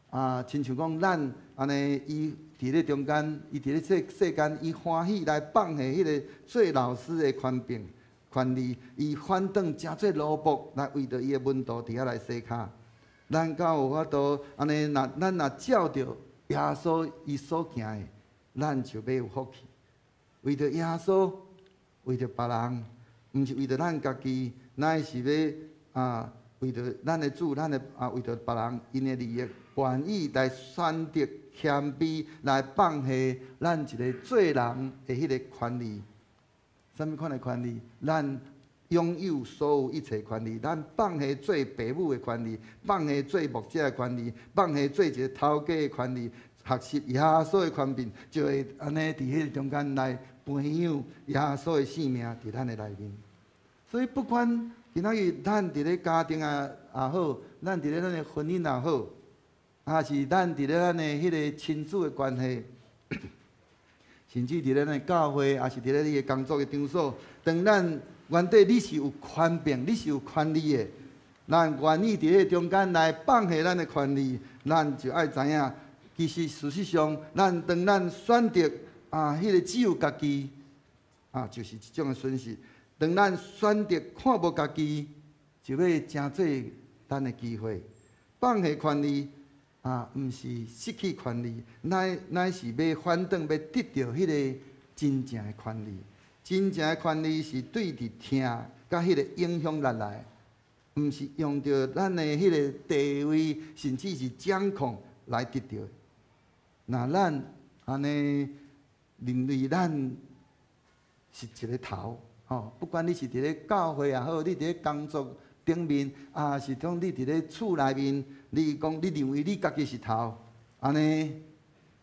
啊，親像講咱按呢，伊佇咧中間，伊佇咧世世間，伊歡喜來放下彼個做老師的權柄、權利，伊反轉成做奴僕來為著伊的門徒佇遐來洗跤。咱敢有法度按呢？若咱若照著耶穌伊所行的，咱就欲有福氣。為著耶穌，為著別人，毋是為著咱家己，乃是欲啊為著咱的主，咱的啊為著別人𪜶的利益，願意來選擇謙卑來放下咱一個做人的彼個權利。啥物款的權利？咱擁有所有一切權利，咱放下做爸母的權利，放下做牧者的權利，放下做一個頭家的權利，學習耶穌的權柄，就會按呢佇彼個中間來培養耶穌的性命佇咱的內面。所以不管今仔日咱佇咧家庭也好，咱佇咧咱的婚姻也好，抑是咱佇咧咱的彼個親子的關係，甚至佇咧咱的教會，抑是佇咧你的工作的場所，當咱原底你是有權柄，你是有權利的，咱願意佇咧中間來放下咱的權利，咱就愛知影，其實事實上，咱當咱選擇啊，彼個只有家己啊，就是一種的損失。當咱選擇看無家己，就欲成做咱的機會。放下權利啊，毋是失去權利，乃是欲反轉，欲得著彼个真正的權利。真正的權利是對佇疼佮彼個影響力來，毋是用著咱的彼个地位，甚至是掌控來得著。若咱按呢認為咱是一个頭，吼，不管你是佇咧教會也好，你佇咧工作頂面，抑是講你佇咧厝內面，你講你認為你家己是頭，按呢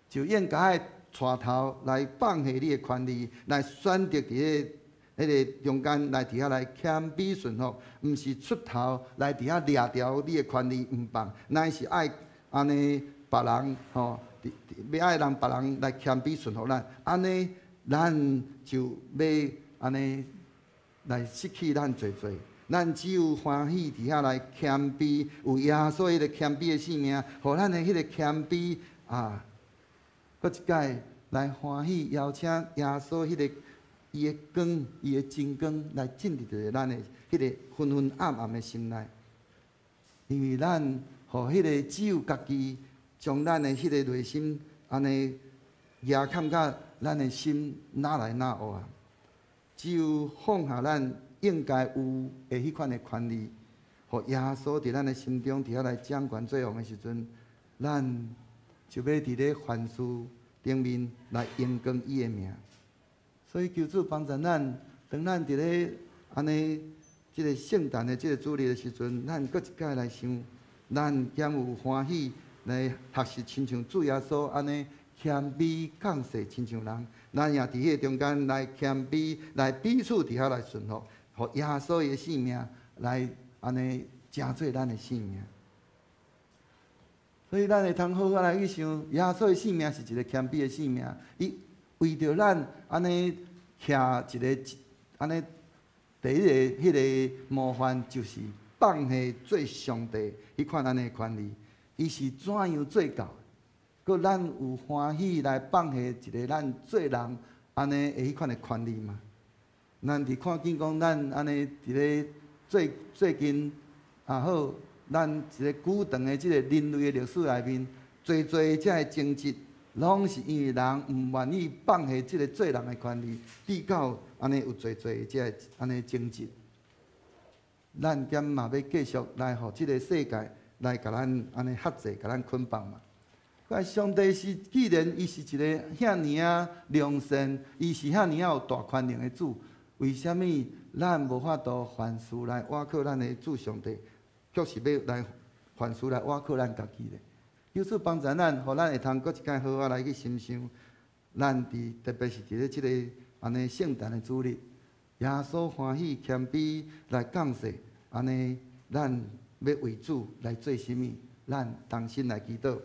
就應該愛帶頭來放下你的權利，來選擇佇咧彼个中間來佇遐來謙卑順服，毋是出頭來佇遐掠牢你的權利毋放，乃是愛按呢別人吼，欲愛讓別人來謙卑順服咱，按呢咱就欲按呢來失去咱濟濟。咱只有歡喜佇遐來謙卑，有耶穌彼个謙卑的生命，予咱的彼个謙卑啊，閣一擺來歡喜邀請耶穌彼个伊的光，伊的真光來進入佇咱的彼个昏昏暗暗的心內。因為咱予彼个只有家己將咱的彼个內心按呢壓崁甲咱的心哪來哪烏啊！只有放下咱應該有的彼款的權利，予耶穌佇咱的心中佇遐來掌權做王的時陣，咱就欲佇咧凡事頂面來榮光伊的名。所以求主幫助咱，當咱佇咧按呢這个聖誕的這个主日的時陣，咱閣一擺來想，咱敢有歡喜來學習，親像主耶穌按呢謙卑降世，親像人，咱也佇彼個中間來謙卑，來彼此佇遐來順服，予耶穌的生命來按呢成做咱的生命。所以咱會通好好來去想，耶穌的生命是一个謙卑的生命，伊為著咱按呢徛一个按呢第一个彼个模範，就是放下做上帝彼款按呢權利，伊是怎樣做到？閣咱有歡喜來放下一个咱做人按呢的彼款的權利嗎？咱佇看見講，咱按呢佇咧最最近也好，咱一个久長的這个人類的歷史內面，濟濟這个爭執，攏是因為人毋願意放下這个做人的權利，致到按呢有濟濟這个按呢爭執。咱敢嘛欲繼續來予這个世界來共咱按呢轄制、共咱捆綁嗎？上帝是既然伊是一个遐爾仔良善，伊是遐爾仔有大權能的主，為啥物咱無法度凡事來倚靠咱的主上帝，卻是欲來凡事來倚靠咱家己咧？求主幫助咱，予咱會通閣一擺好好來去深想，咱佇特別是佇咧這个按呢聖誕的主日，耶穌歡喜謙卑來降世，按呢咱欲為主來做啥物？咱同心來祈禱。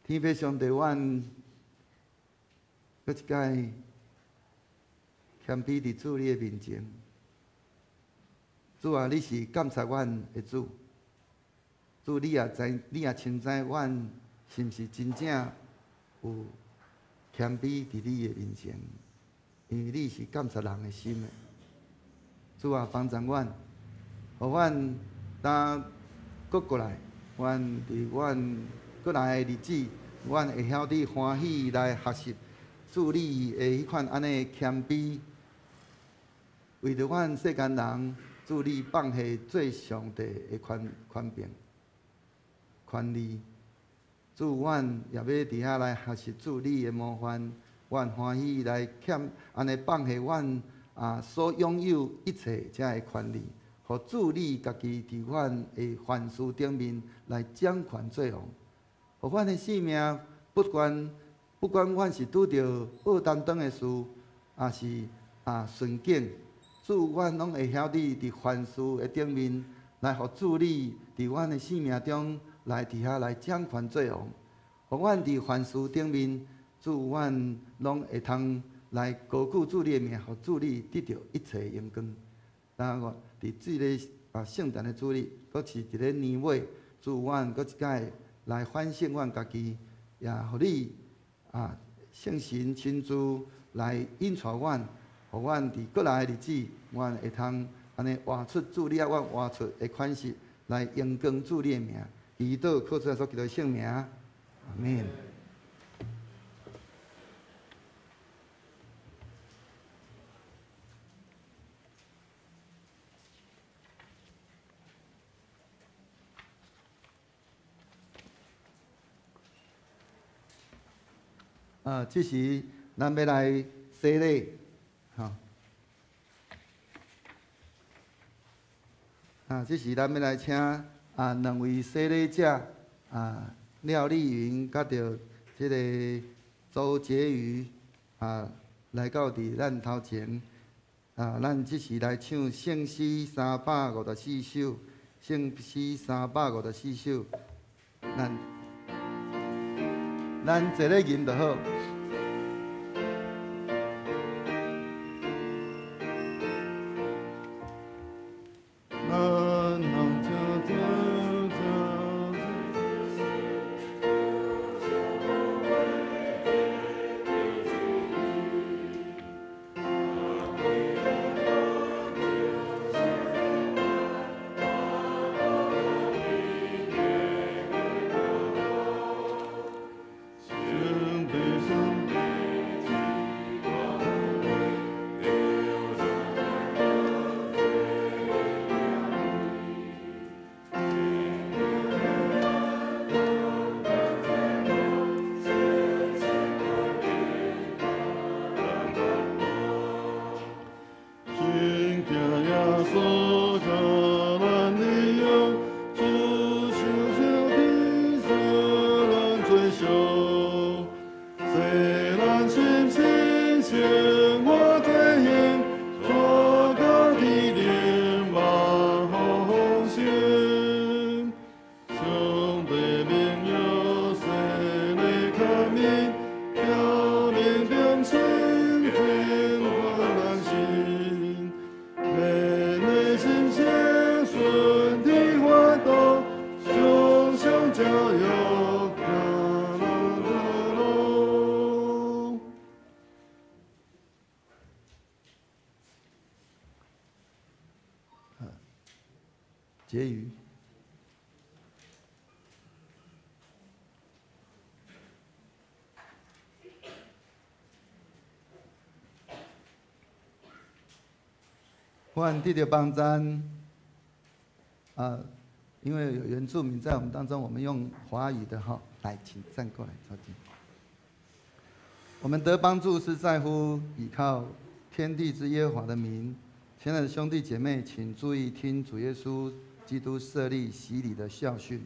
天父上帝，阮閣一擺謙卑佇主你的面前。主啊，你是監察阮的主，主你也知，你也清知阮是毋是真正有謙卑佇你的面前，因為你是監察人的心的。主啊，幫助阮，予阮當閣過來，阮佇阮閣來的日子，阮會曉得歡喜來學習主你的彼款按呢謙卑，為著阮世間人，主你放下做上帝的權權柄、權利。主，阮也欲佇遐來學習主你的模範，阮歡喜來謙按呢放下阮啊所擁有一切這个權利，予主你家己佇阮的凡事頂面來掌權做王。予阮的生命，不管阮是拄著無擔當的事，抑是顺境，主，阮攏會曉得佇凡事的頂面來予主你佇阮的生命中來佇遐來掌權作王，予阮佇凡事頂面，主，阮攏會通來高舉主你的名，予主你得著一切榮光。然後佇這个聖誕的主日，閣是佇咧年尾，主，阮閣一擺來反省阮家己，也予你聖神親自來引帶阮，予阮佇閣來的日子，阮會通按呢活出主你愛阮活出的款式，來榮光主你的名。祈禱靠主耶穌基督的聖名，阿們。這時咱欲來洗禮，吼。這時咱欲來請兩位洗禮者廖麗雲佮著這个周婕妤來到佇咱頭前。咱這時來唱聖詩354首，聖詩354首，咱坐咧吟就好。結語。阮得著幫贊因為有原住民在我們當中，我們用華語的哈，來，請站過來，坐近。我們得幫助是在乎倚靠天地之耶和華的名。親愛的兄弟姐妹，請注意聽主耶穌基督設立洗禮的教訓。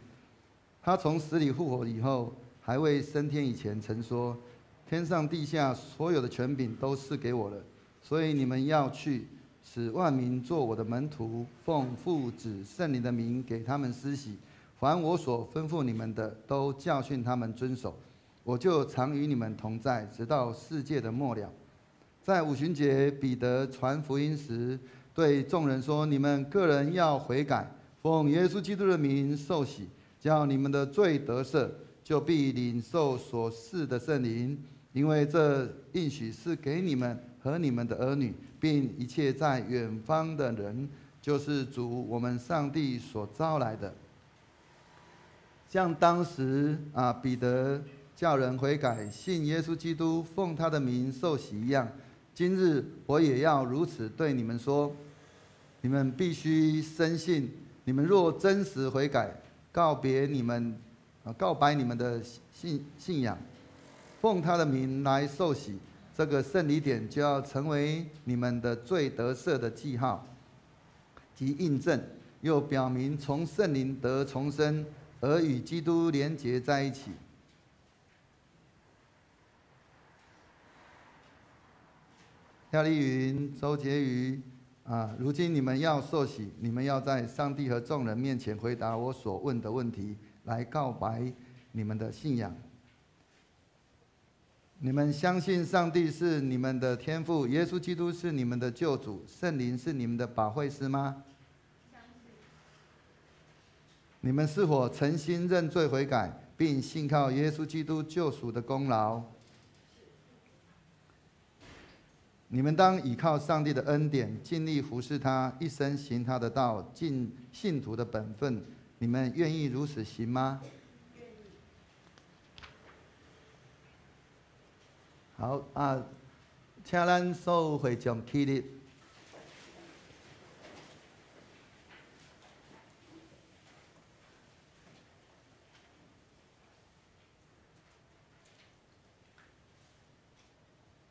他從死裡復活以後，還未升天以前，曾說：天上地下所有的權柄都賜給我了，所以你們要去，使萬民做我的門徒，奉父子聖靈的名給他們施洗。凡我所吩咐你們的，都教訓他們遵守。我就常與你們同在，直到世界的末了。在五旬節，彼得傳福音時，對眾人說：你們個人要悔改，奉耶穌基督的名受洗，叫你們的罪得赦，就必領受所賜的聖靈，因為這應許是給你們和你們的兒女，並一切在遠方的人，就是主我們上帝所招來的。像當時彼得叫人悔改，信耶穌基督，奉他的名受洗一樣，今日我也要如此對你們說：你們必須深信，你們若真實悔改，告別你們告白你們的信仰，奉他的名來受洗，這個聖禮典就要成為你們的罪得赦的記號及印證，又表明從聖靈得重生，而與基督連結在一起。廖丽云、周杰瑜啊，如今你们要受洗，你们要在上帝和众人面前回答我所问的问题，来告白你们的信仰。你们相信上帝是你们的天父，耶稣基督是你们的救主，圣灵是你们的保惠师吗？你们是否诚心认罪悔改，并信靠耶稣基督救赎的功劳？你们当倚靠上帝的恩典，尽力服侍他，一生行他的道，尽信徒的本分。你们愿意如此行吗？好啊，请咱所有会众起立。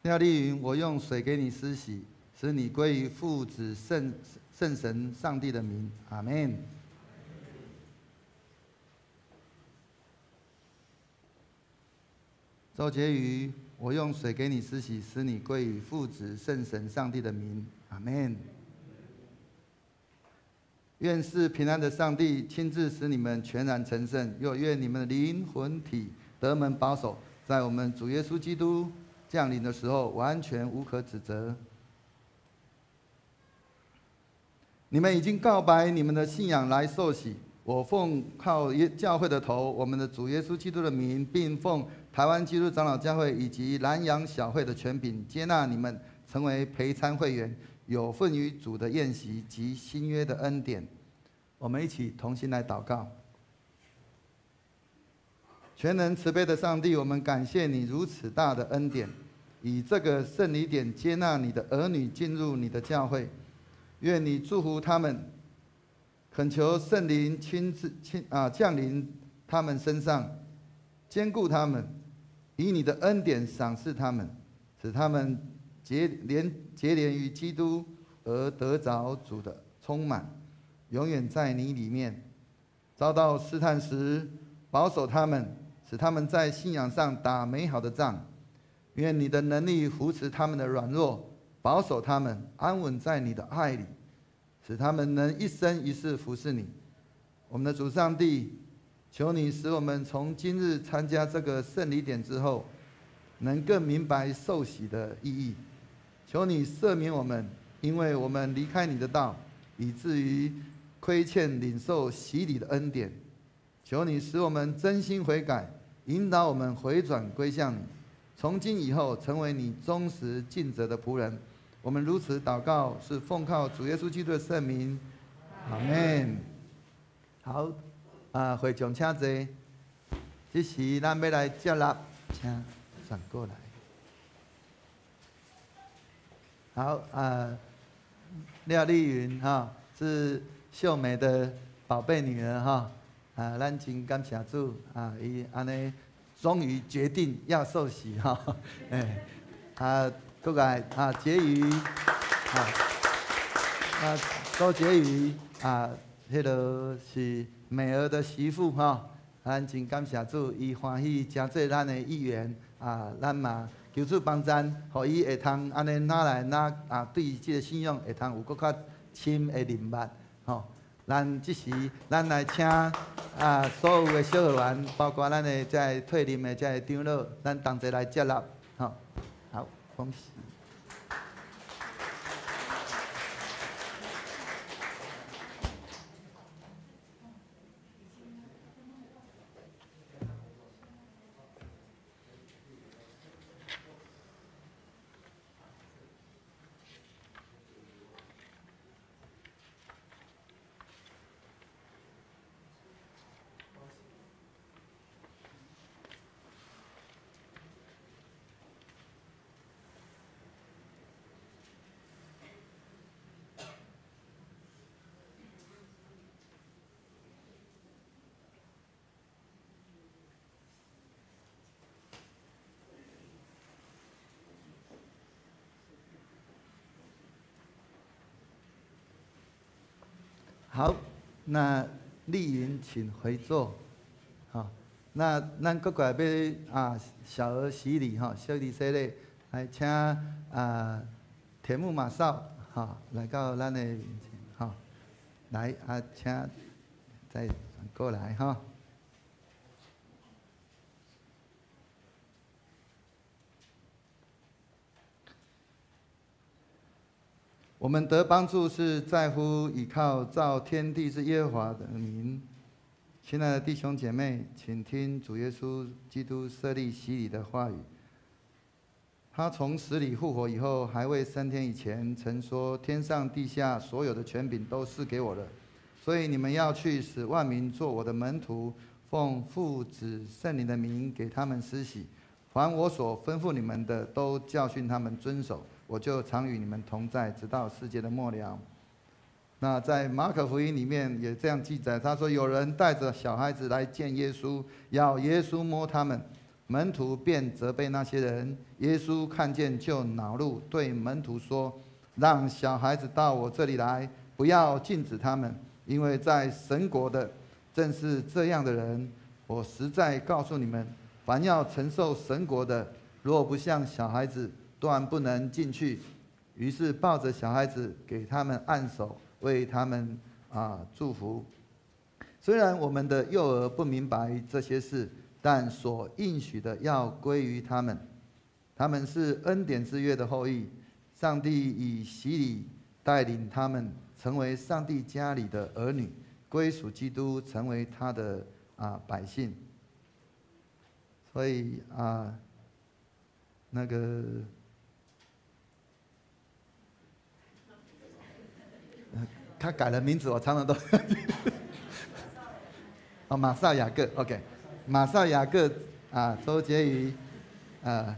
廖丽云，我用水给你施洗，使你归于父子圣圣神上帝的名，阿门。周杰瑜，我用水给你施洗，使你归于父子圣神上帝的名，阿门。愿赐平安的上帝亲自使你们全然成圣，又愿你们的灵魂体得蒙保守，在我们主耶稣基督降临的时候，完全无可指责。你们已经告白你们的信仰来受洗，我奉靠耶教会的头，我们的主耶稣基督的名，并奉台湾基督长老教会以及南洋小会的权柄，接纳你们成为陪餐会员，有份于主的宴席及新约的恩典。我们一起同心来祷告。全能慈悲的上帝，我们感谢你如此大的恩典，以这个圣礼典接纳你的儿女进入你的教会。愿你祝福他们，恳求圣灵亲自亲啊降临他们身上，坚固他们，以你的恩典赏赐他们，使他们结连结连于基督，而得着主的充满，永远在你里面。遭到试探时，保守他们，使他们在信仰上打美好的仗。愿你的能力扶持他们的软弱，保守他们安稳在你的爱里，使他们能一生一世服侍你。我们的主上帝，求你使我们从今日参加这个圣礼典之后，能更明白受洗的意义。求你赦免我们，因为我们离开你的道，以至于亏欠领受洗礼的恩典。求你使我们真心悔改，引导我们回转归向你，从今以后成为你忠实尽责的仆人。我们如此祷告，是奉靠主耶稣基督的圣名，阿门。好，啊，会众请坐。这时咱欲来接纳，请转过来。好啊，廖丽云哈是秀美的宝贝女儿哈。啊，咱真感谢主啊！伊按呢，终于决定要受洗哈，哎，啊，阁来啊，杰瑜啊，啊，周杰瑜啊，彼个是美儿的媳妇哈，咱真感谢主，伊欢喜成做咱的一员啊，咱嘛求主帮赞，予伊会通按呢哪来哪啊，对这个信仰会通有阁较深的认捌吼。咱这时，咱来请啊，所有的小学员，包括咱的这个退任的这个长老，咱同齐来接纳，吼，好，恭喜。好，那丽云请回座。好，那咱阁过来欲啊小儿洗礼吼，小儿洗礼，来请啊铁木马少，哈，來到咱的面前，哈，來啊，請再轉過來，哈。我們得幫助是在乎倚靠造天地之耶和華的名。親愛的弟兄姐妹，請聽主耶穌基督設立洗禮的話語。他從死裡復活以後，還未升天以前，曾說：天上地下所有的權柄都賜給我了，所以你們要去，使萬民做我的門徒，奉父子聖靈的名給他們施洗。凡我所吩咐你們的，都教訓他們遵守。我就常與你們同在，直到世界的末了。那在馬可福音裡面也這樣記載，他說有人帶着小孩子來見耶穌，要耶穌摸他們，門徒便責備那些人。耶穌看見就惱怒，對門徒說：讓小孩子到我這裡來，不要禁止他們，因為在神國的正是這樣的人。我實在告訴你們，凡要承受神國的，若不像小孩子，斷不能進去。於是抱着小孩子給他們按手，為他們祝福。雖然我們的幼兒不明白這些事，但所應許的要歸於他們。他們是恩典之約的後裔，上帝以洗禮帶領他們成為上帝家裡的兒女，歸屬基督，成為他的百姓。所以那個。他改了名字，我常常都哦，馬少雅各，OK，馬少雅各啊，周杰瑜啊，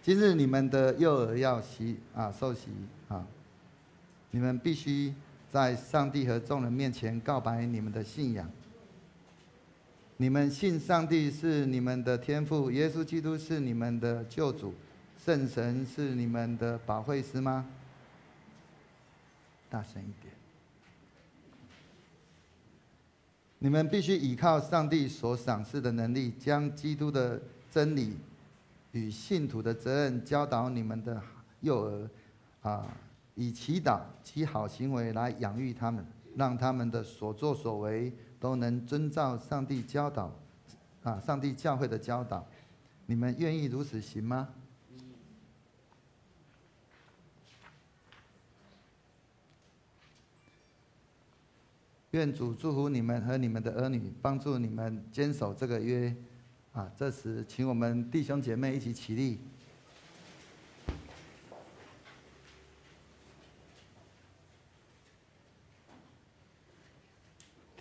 今日你們的幼兒要洗受洗啊，你們必須在上帝和眾人面前告白你們的信仰。你們信上帝是你們的天父，耶穌基督是你們的救主，聖神是你們的保惠師嗎？大聲一點。你們必須倚靠上帝所賞賜的能力，將基督的真理與信徒的責任教導你們的幼兒，以祈禱及好行為來養育他們，讓他們的所作所為都能遵照上帝教導，上帝教會的教導。你們願意如此行嗎？願主祝福你們和你們的兒女，幫助你們堅守這個約。這時請我們弟兄姐妹一起起立。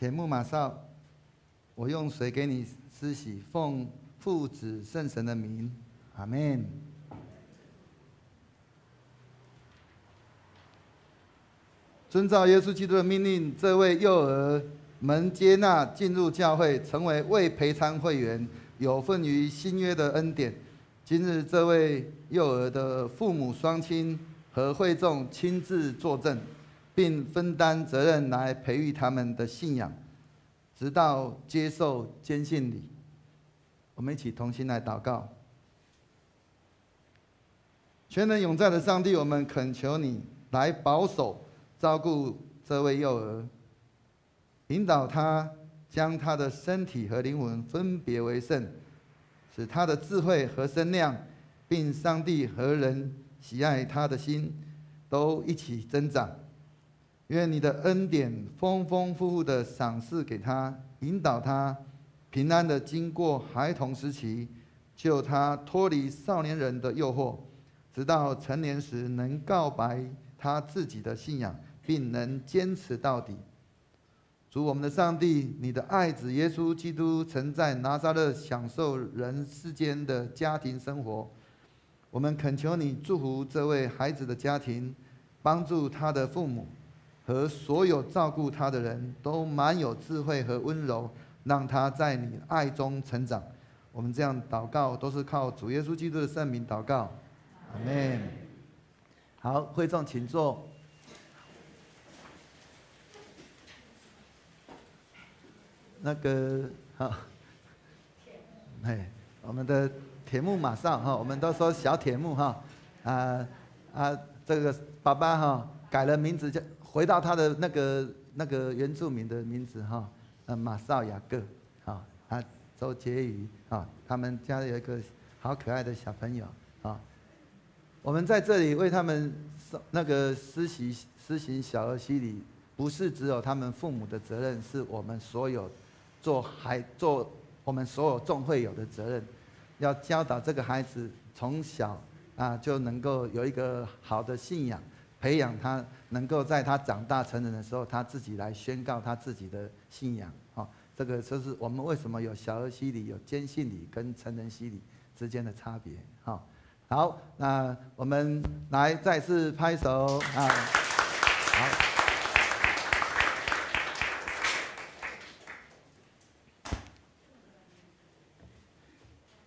鐵木馬少，我用水給你施洗，奉父子聖神的名，阿們。遵照耶穌基督的命令，這位幼兒們接納進入教會，成為未陪餐會員，有份於新約的恩典。今日這位幼兒的父母雙親和會眾親自作證，並分擔責任來培育他們的信仰，直到接受堅信禮。我們一起同心來禱告。全能永在的上帝，我們懇求你來保守、照顧這位幼兒，引導他將他的身體和靈魂分別為聖，使他的智慧和身量，並上帝和人喜愛他的心，都一起增長。願你的恩典豐豐富富的賞賜給他，引導他平安的經過孩童時期，救他脫離少年人的誘惑，直到成年時能告白他自己的信仰，並能堅持到底。主我們的上帝，你的愛子耶穌基督曾在拿撒勒享受人世間的家庭生活。我們懇求你祝福這位孩子的家庭，幫助他的父母和所有照顧他的人都滿有智慧和溫柔，讓他在你愛中成長。我們這樣禱告，都是靠主耶穌基督的聖名禱告，阿們。好，會眾請坐。那個好，哎，我們的鐵木馬少哈，我們都說小鐵木哈，這個爸爸哈改了名字，叫回到他的那個原住民的名字哈，馬少雅各，啊，他周杰宇啊，他們家有一個好可愛的小朋友啊。我們在這裡為他們那個施行小兒洗禮，不是只有他們父母的責任，是我們所有做孩做我們所有眾會友的責任，要教導這個孩子從小啊就能夠有一個好的信仰，培養他能夠在他長大成人的時候，他自己來宣告他自己的信仰。哦，這個就是我們為什麼有小兒洗禮、有堅信禮跟成人洗禮之間的差別。哈，好，那我們來再次拍手啊！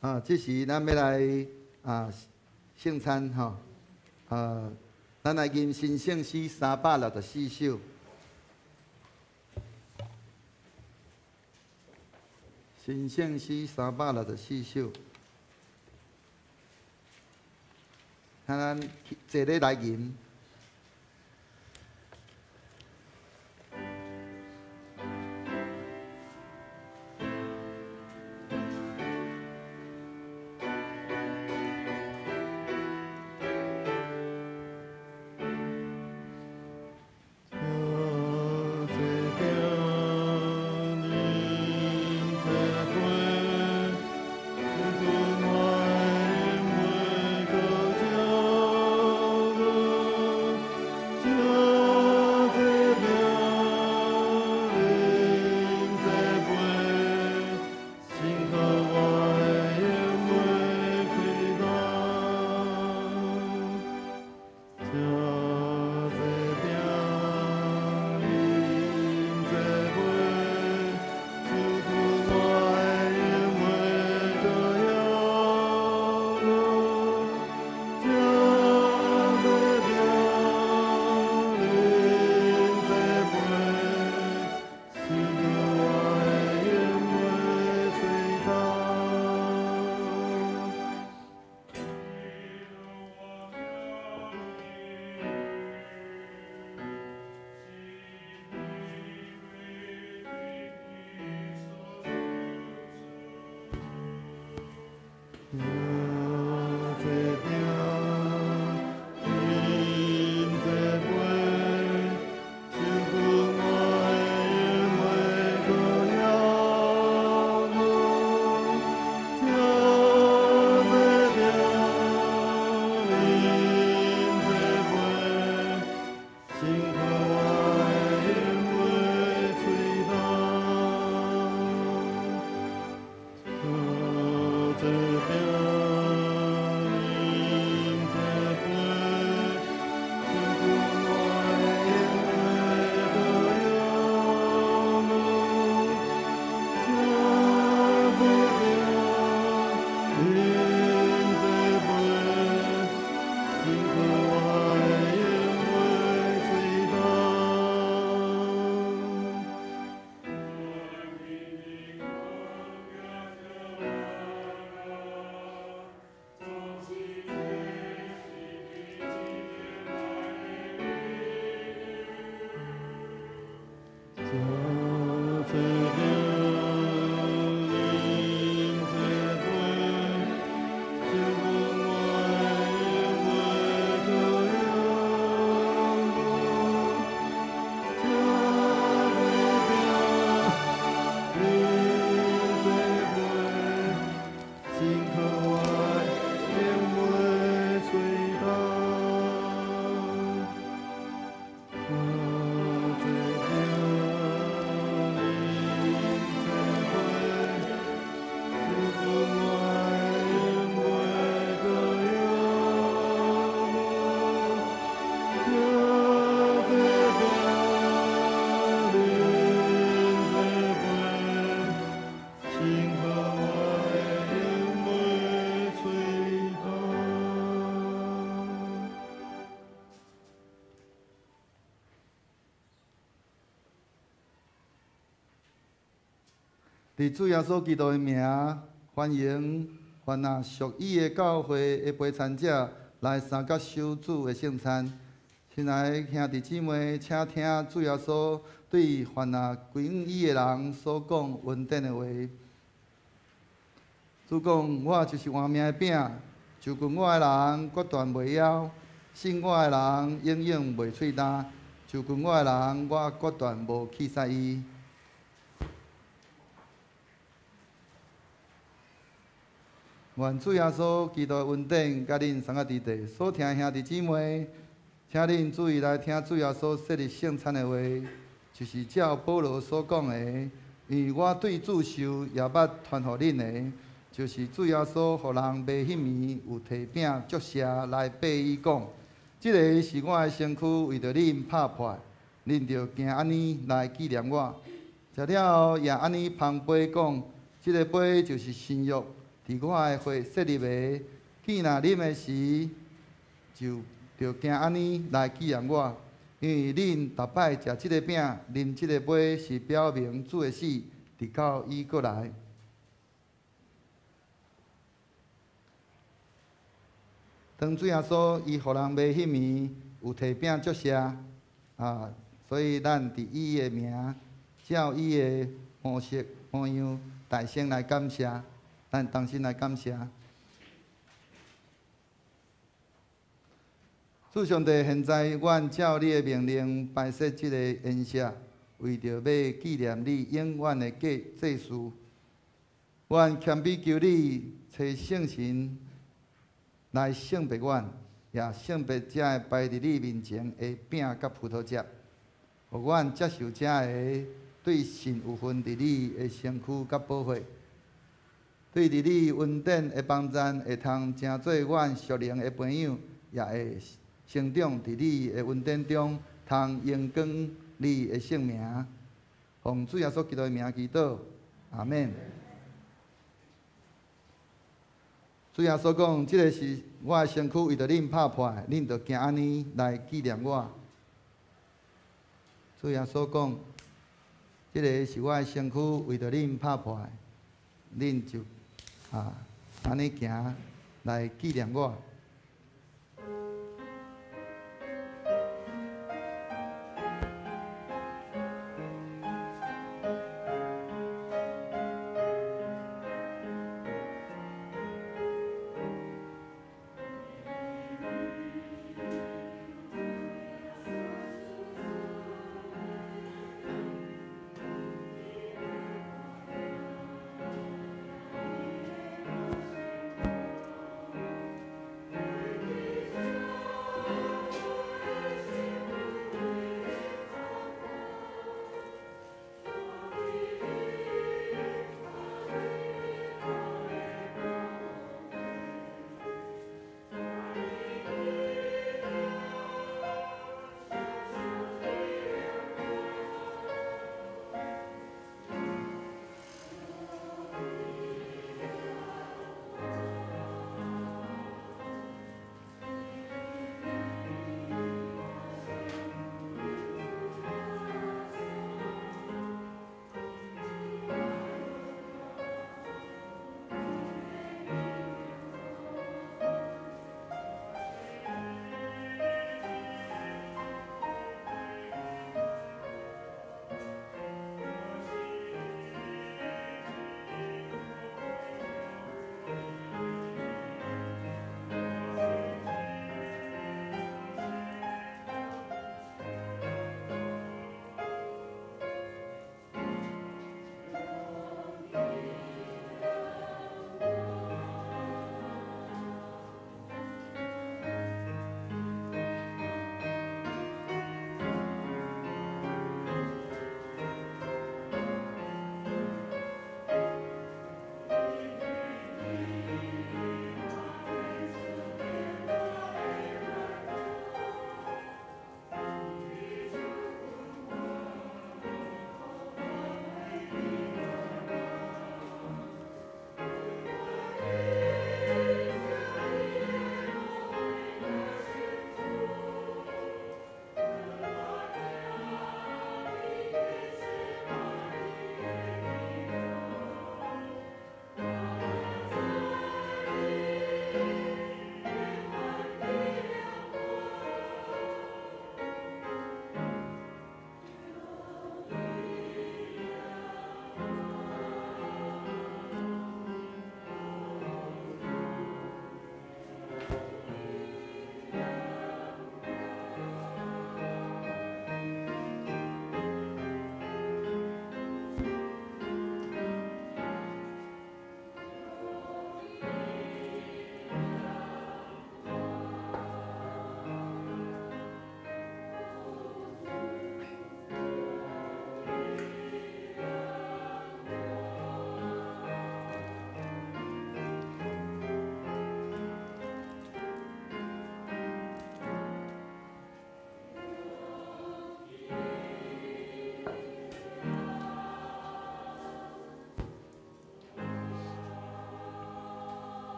好。啊，這時咱欲來啊聖餐吼，咱來吟新聖詩364首。新聖詩三百六十四首，看咱坐咧來吟。佇主耶穌基督的名，歡迎凡若屬伊的教會的陪參者來。來相佮守主的聖餐。親愛的兄弟姊妹，請聽主耶穌對凡若歸向伊的人所講恩典的話。主講：我就是活命的餅，就近我的人決斷袂枵，信我的人永遠袂喙焦。就近我的人，我決斷無棄殺伊。願主耶穌基督的恩典，佮恁三個佇地所聽的兄弟姊妹，請恁注意來聽主耶穌設立聖餐的話，就是照保羅所講的，因為我對主受也捌傳予恁的，就是主耶穌予人賣彼暝有提餅祝謝來擘伊講：這个是我的身軀，為著恁拍破，恁著行按呢來紀念我。食了後也按呢捧杯講：這个杯就是新約。佇我的血設立的，見若啉的時，就著行按呢來紀念我。因為恁逐擺食這个餅、啉這个杯，是表明主的死，直到伊閣來。當主耶穌伊予人賣彼暝，有提餅祝謝，啊，所以咱佇伊的名，照伊的模式模樣，大聲來感謝。咱同心來感謝主上帝。現在，阮照你的命令擺設這个筵席，為著欲紀念你永遠的祭祀。阮謙卑求你，差聖神來聖別阮，也聖別這个擺佇你面前的餅佮葡萄汁，予阮接受這个對神有份佇你的身軀佮寶血。對佇你恩典的幫贊，會通成做阮屬靈的朋友，也會成長佇你的恩典中，通榮光你的聖名。奉主耶穌基督的名祈禱，阿們。主耶穌講：這个是我的身軀，為著恁拍破，恁著行按呢來紀念我。主耶穌講：這个是我的身軀，為著恁拍破，恁就啊，按呢行來紀念我。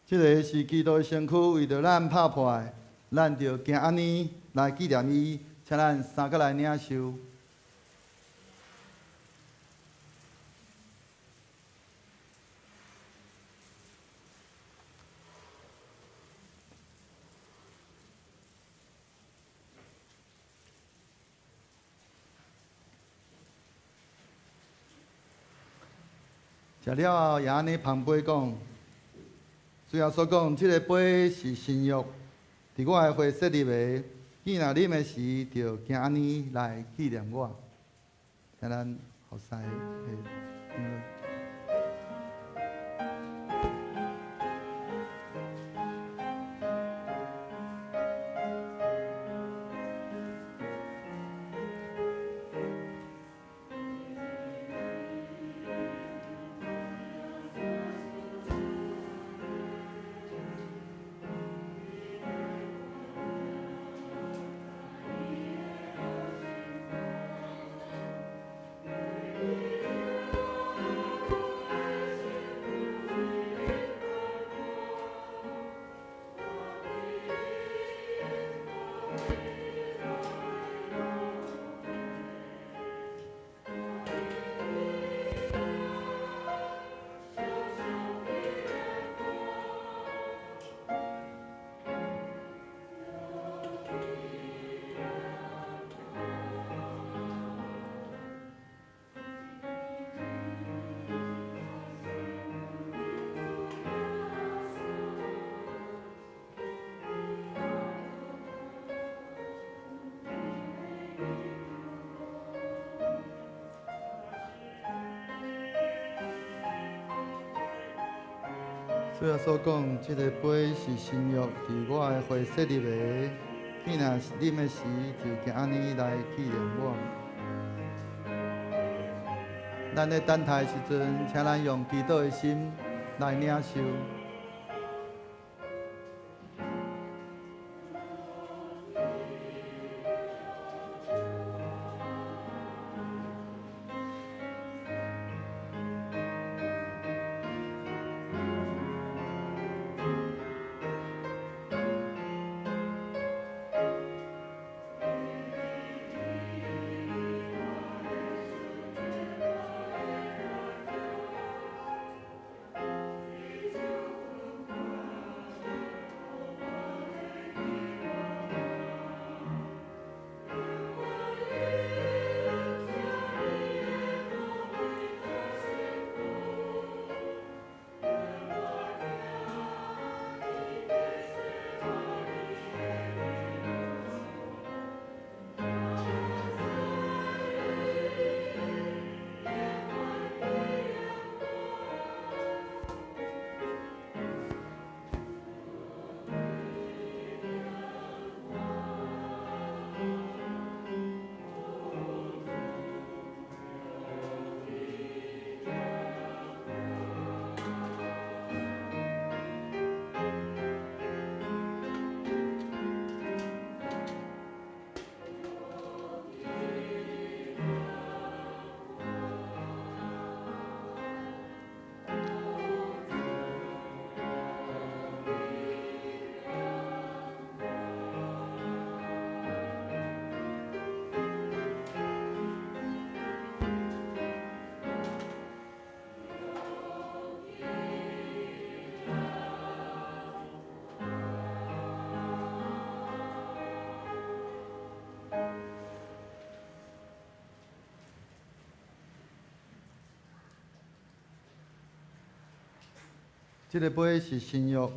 這个是基督的身軀，為著咱拍破的，咱著行按呢來紀念伊，請咱三個來領受。食了後，也按呢捧杯講，主耶穌講，這个杯是新約，佇我的血設立的。既若啉的時，就行按呢來紀念我。請咱服侍的。主耶穌講，這个杯是新約，佇我的血設立的。既若啉的時，就行按呢來紀念我。咱咧等待的時陣，請咱用祈禱的心來領受。這个杯是新約，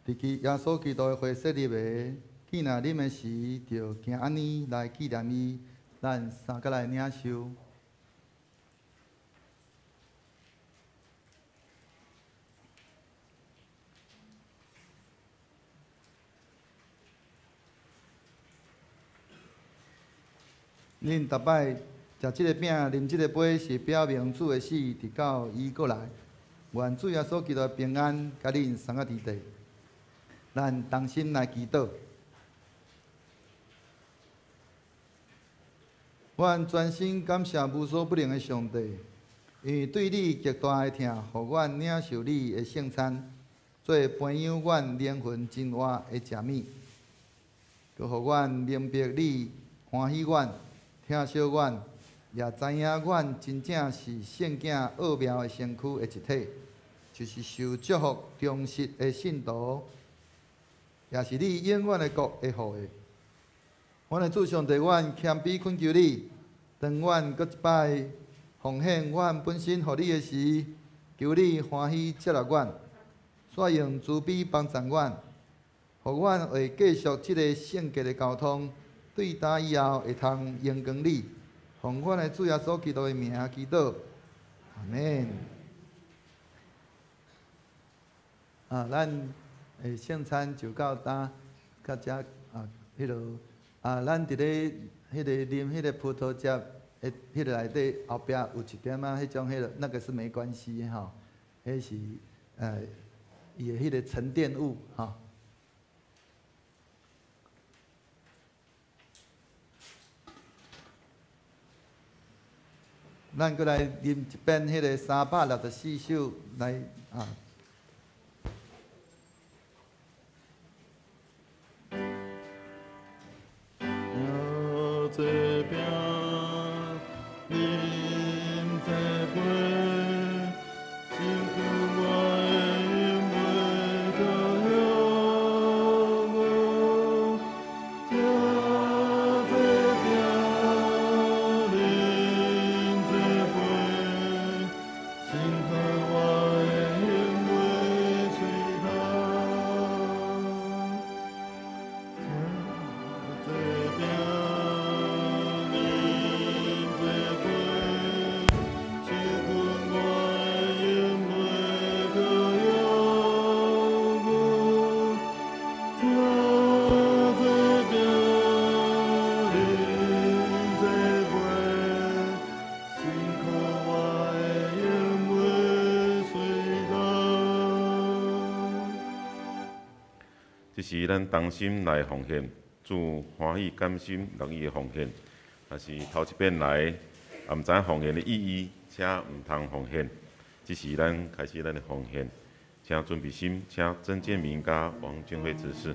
佇耶穌基督的血設立的。既若啉的時，就行按呢來紀念伊。咱三個來領受。恁逐擺食這个餅、啉這个杯，是表明主的死，直到伊閣來。願主耶穌基督的平安，佮恁三个佇底。咱同心來祈禱。阮專心感謝無所不能的上帝，因為對你極大的疼，予阮領受你的聖餐。做培養阮靈魂真活的食物，閣予阮明白你歡喜阮、疼惜阮，也知影阮真正是聖囝奧妙的身軀的一體，就是受祝福忠實的信徒，也是你永遠的國的後裔。阮的主上帝，阮謙卑懇求你，當阮閣一擺奉獻阮本身予你的時，求你歡喜接納阮，煞用慈悲幫助阮，予阮會繼續這个聖潔的交通，對今以後會通榮光你。奉阮的主耶穌基督的名祈禱，阿們。啊，咱的聖餐就到這，到這啊，彼落啊，咱佇咧彼个啉彼个葡萄汁的彼个內底後壁有一點仔彼種彼个，那個是沒關係的吼，彼是伊的彼个沉澱物吼。咱閣來啉一遍彼个364首來啊。這餅，啉這杯，身軀我的飲袂得享樂。吃這餅，啉這杯，身軀我的飲袂喙頭。吃這餅，啉這杯，身軀我的飲袂得享樂。吃這餅，啉這杯，身軀我的飲袂喙頭。這是咱同心來奉獻，主歡喜甘心樂意的奉獻。若是頭一遍來，也毋知影奉獻的意義，請毋通奉獻。這時咱開始咱的奉獻，請準備心，請曾建明佮王俊輝執事。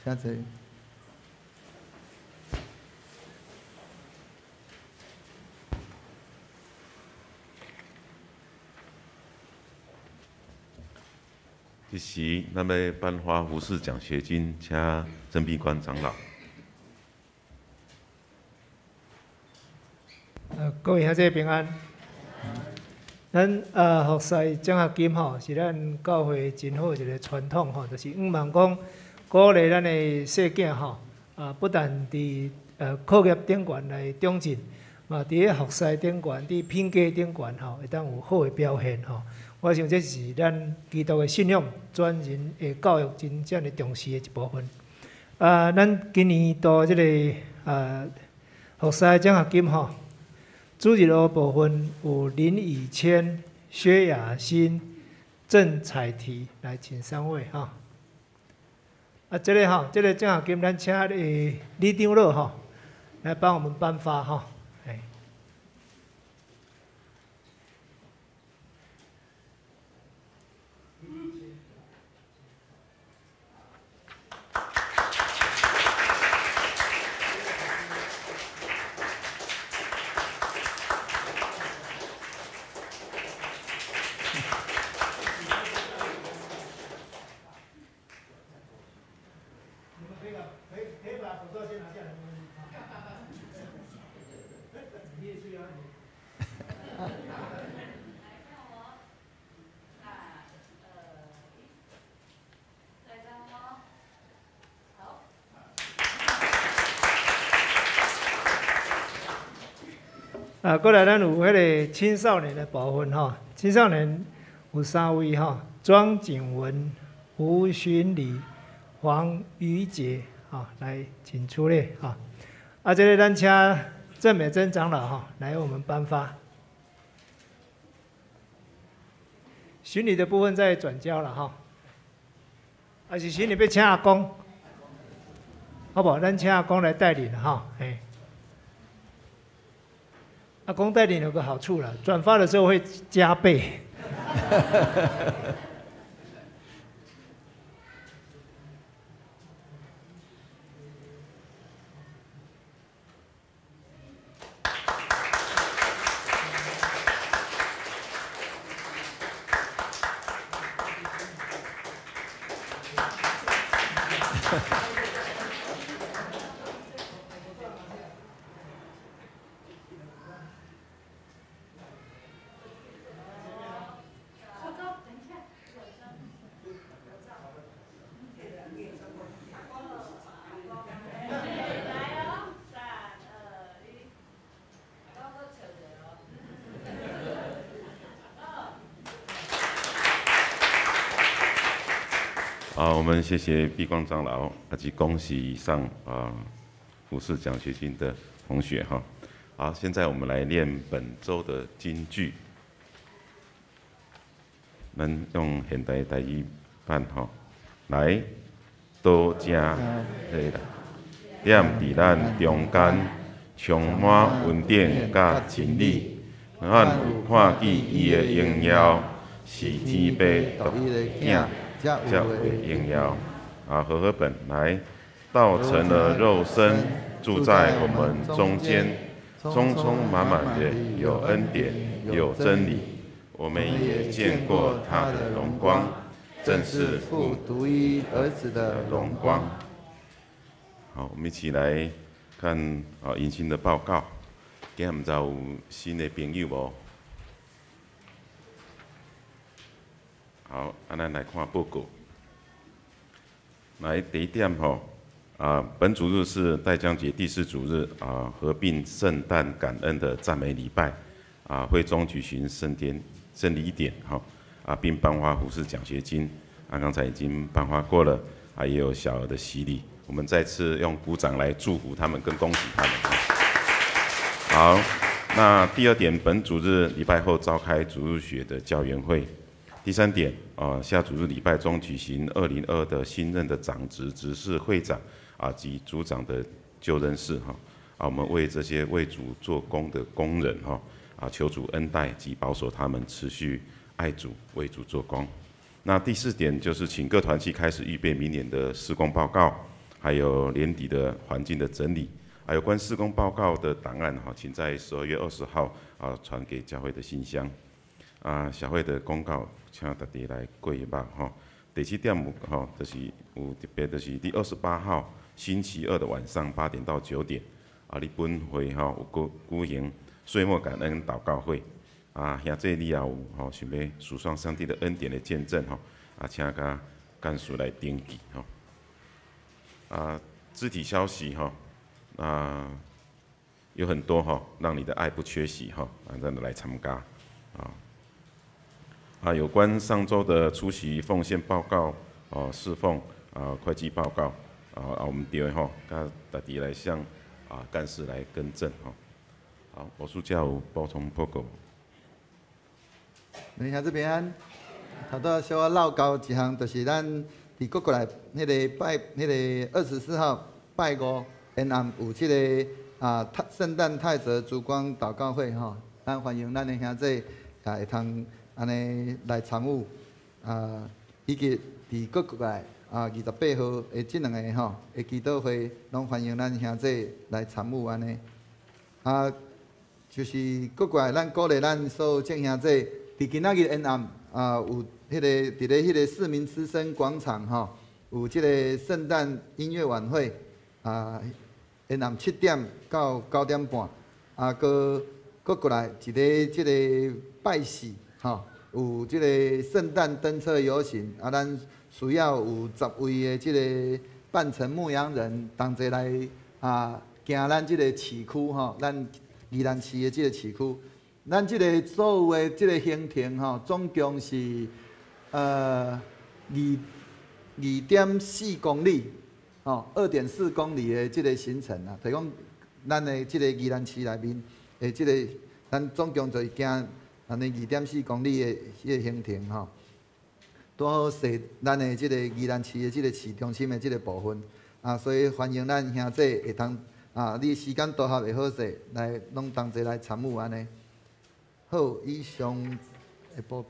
請坐。這時，咱欲頒發胡適獎學金，請曾碧光長老。各位兄弟平安。咱服侍獎學金吼，是咱教會真好一个傳統吼，就是向望講鼓勵咱的細囝吼，不但佇課業頂懸來長進，嘛佇咧服侍頂懸、佇品格頂懸吼，會當有好的表現吼。我想這是咱基督的信仰、全人的教育真正的重視的一部分。咱今年度這个服侍獎學金吼，主日學部分有林以謙、薛雅欣、鄭彩提來請三位哈。這个吼，這个獎學金咱請李長老吼來幫我們頒發哈。過來，咱有彼个青少年的部分吼，青少年有三位吼，莊景文、胡尋禮、黃瑜傑，吼，來請出列哈。這个咱請鄭美珍長老吼來為我們頒發。巡禮的部分再轉交了哈。是巡禮欲請阿公，好無？咱請阿公來帶領哈，嘿。阿公帶領有個好處啦，轉發的時候會加倍。好，我們謝謝碧光長老，以及恭喜以上胡適獎學金的同學哈。好，現在我們來念本週的金句。咱用現代台語版哈，來，道成肉踮佇咱中間，充滿恩典佮真理。咱有看見伊的榮耀，是天父獨一的囝。才有的榮耀。和合本來，道成了肉身，住在我們中間，充充滿滿的有恩典，有真理。我們也見過他的榮光，正是父獨一兒子的榮光。好，我們一起來看迎新的報告。今日毋知有新的朋友無？好，咱來看報告。來，第一點吼，本主日是代將節第四主日合併聖誕感恩的讚美禮拜，會中舉行聖典聖禮典吼，並頒發胡適獎學金，剛才已經頒發過了，也有小額的洗禮，我們再次用鼓掌來祝福他們，跟恭喜他們。好，那第二點，本主日禮拜後召開主日學的教員會。第三點，下主日禮拜中舉行2022的新任的長執執事會長及組長的就任式哈，我們為這些為主做工的工人哈，求主恩待及保守他們持續愛主為主做工。那第四點就是請各團契開始預備明年的事工報告，还有年底的环境的整理，还有关事工报告的档案哈，请在12月20号啊传给教会的信箱。啊，小会的公告，请大家来过目吼。第七点有吼，就是有特别，就是第28号星期二的晚上8点到9点，啊，你本会吼有举行岁末感恩祷告会。啊，兄弟你也有吼想欲述说上帝的恩典的见证吼，啊，请佮干事来登记吼。啊，肢体消息吼，啊，有很多吼，让你的爱不缺席吼，啊，真的来参加啊。啊，有关上周的出席奉献报告哦，侍奉啊，会计报告啊，啊，我们对吼，佮大家来向啊干事来更正吼。好，我书教有补充报告。兄弟平安，头拄小可落交一项，就是咱伫閣過來彼个拜，彼个24號拜五，延暗有這个啊，聖誕泰澤燭光禱告會吼，咱歡迎咱的兄弟啊會通按呢來參與啊，以及佇閣過來啊28號的這兩个吼的祈禱會，攏歡迎咱兄弟來參與按呢。啊，就是閣過來，咱鼓勵咱所有眾兄弟。佇今仔日延暗啊，有彼个佇咧彼个市民之聲廣場吼，有這个聖誕音樂晚會啊，延暗7點到9點半，啊，閣閣過來一个這个拜四吼，有這个聖誕燈車遊行啊，咱需要有10位的這个扮成牧羊人同齊來啊，行咱這個市區吼，咱宜蘭市的這个市區。咱這个所有的這个行程吼，總共是2.4公里，吼，2.4公里的這个行程啊。譬如講，咱的這个宜蘭市內面的這个，咱總共就是行按呢二點四公里的彼個行程吼。拄好踅咱的這个宜蘭市的這个市中心的這个部分啊，所以歡迎咱兄弟會通啊，你時間拄合會好勢來，攏同齊來參與按呢。好，以上的報告。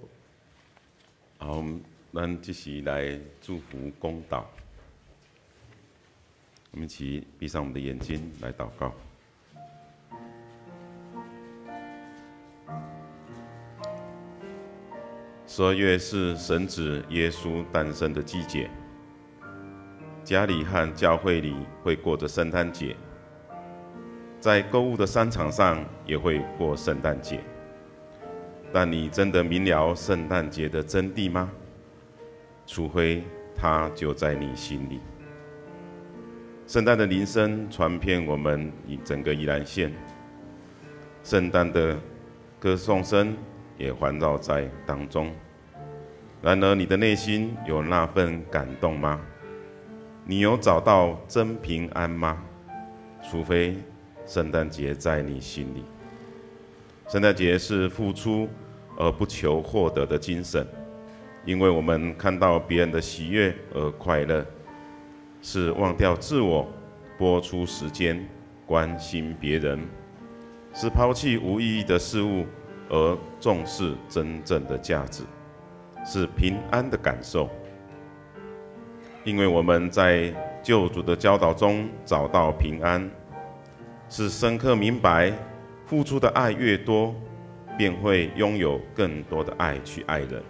好，咱這時來祝福公禱。我們一起閉上我們的眼睛來禱告。12月是神子耶穌誕生的季節，家裡和教會裡會過着聖誕節，在購物的商場上也會過聖誕節。但你真的明了聖誕節的真諦嗎？除非它就在你心裡。聖誕的鈴聲傳遍我們整個宜蘭縣，聖誕的歌頌聲也環繞在當中。然而，你的內心有那份感動嗎？你有找到真平安嗎？除非聖誕節在你心裡。聖誕節是付出而不求獲得的精神，因為我們看到別人的喜悅而快樂，是忘掉自我，撥出時間關心別人，是拋棄無意義的事物而重視真正的價值，是平安的感受。因為我們在救主的教導中找到平安，是深刻明白付出的愛越多，便會擁有更多的愛去愛人。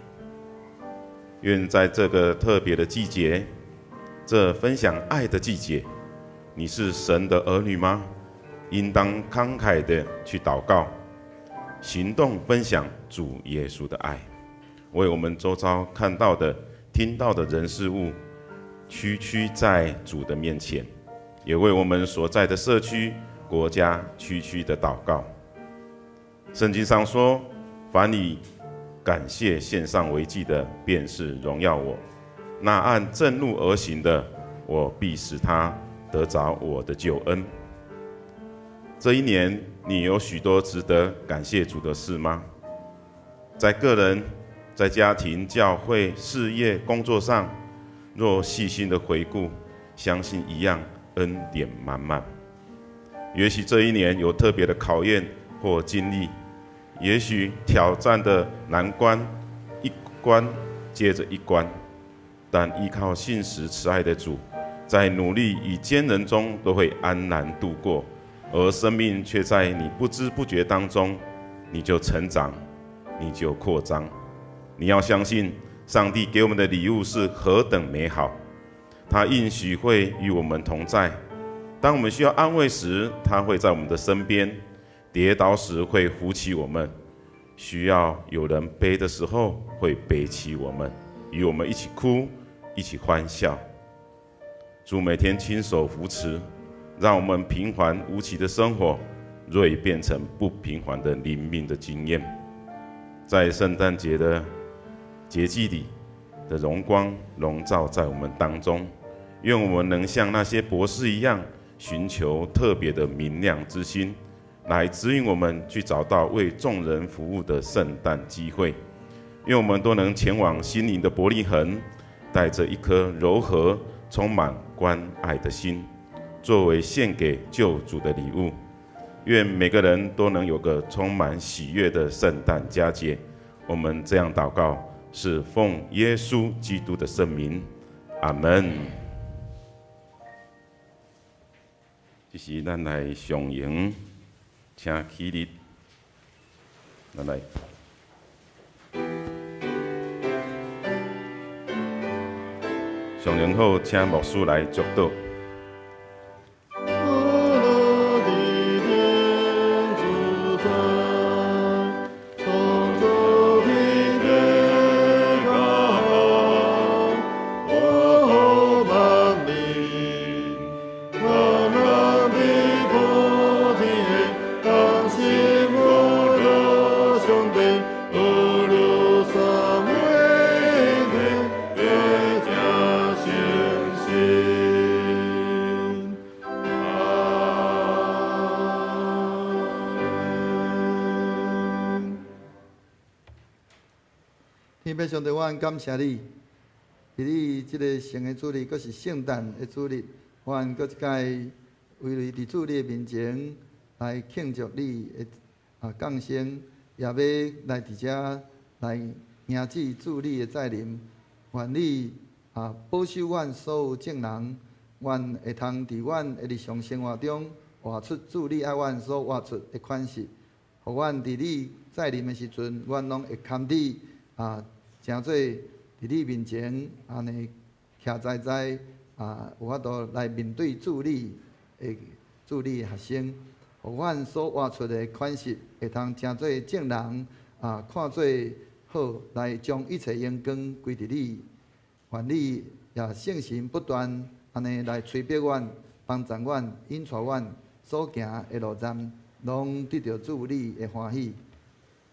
願在這個特別的季節，這分享愛的季節，你是神的兒女嗎？應當慷慨的去禱告，行動分享主耶穌的愛，為我們周遭看到的、聽到的人事物，屈屈在主的面前，也為我們所在的社區、國家屈屈的禱告。聖經上說：“凡以感謝獻上為祭的，便是榮耀我；那按正路而行的，我必使他得著我的救恩。”這一年，你有許多值得感謝主的事嗎？在個人、在家庭、教會、事業、工作上，若細心的回顧，相信一樣恩典滿滿。也許這一年有特別的考驗或經歷，也許挑戰的難關一關接着一關，但依靠信實慈愛的主，在努力与坚忍中都会安然度过，而生命却在你不知不觉当中，你就成长，你就扩张。你要相信，上帝给我们的礼物是何等美好，他应许会与我们同在。当我们需要安慰时，他会在我们的身边；跌倒时会扶起我们；需要有人背的时候，会背起我们，与我们一起哭，一起欢笑。主每天亲手扶持，让我们平凡无奇的生活，锐变成不平凡的灵命的经验。在圣诞节的节季里的荣光笼罩在我们当中，愿我们能像那些博士一样，寻求特别的明亮之心，来指引我们去找到为众人服务的圣诞机会。愿我们都能前往心灵的伯利恒，带着一颗柔和、充满关爱的心，作为献给救主的礼物。愿每个人都能有个充满喜悦的圣诞佳节。我们这样祷告，是奉耶稣基督的圣名，阿门。这时，咱来上迎，请起立，咱来。上灵好，请牧师来祝祷。天父上帝，我感谢你，伫你这个圣的主日，阁是圣诞的主日，我阁一摆为了伫主你的面前来庆祝你的降生，也欲来伫遮来迎接主你的再临。愿你保守阮所有众人，愿会通伫阮的日常生活中活出主你爱阮所活出的款式，予阮伫你再临的时阵，阮拢会堪你成做伫你面前按呢徛在在有法度来面对主你的主你的学生，予阮所活出的款式会通成做众人看做好，来将一切荣光归伫你。愿你也圣神不断按呢来催逼阮、帮助阮、引带阮所行的路站，拢得到主你的欢喜。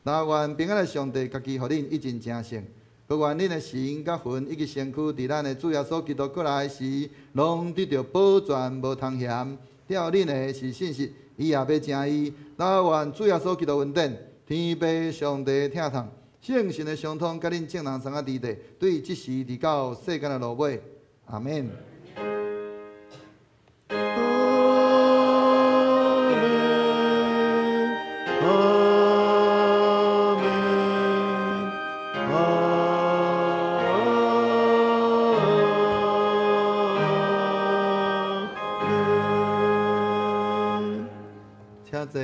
那愿平安的上帝家己予恁一尽成圣，阁愿恁的神佮魂以及身躯，伫咱的主耶稣基督阁来时，拢得到保全，无通嫌。吊恁的是信实，伊也欲成义。那愿主耶稣基督恩典，天父上帝疼痛，圣神的相通，佮恁众人三个伫地，对这时直到世间的落尾。阿们。请坐。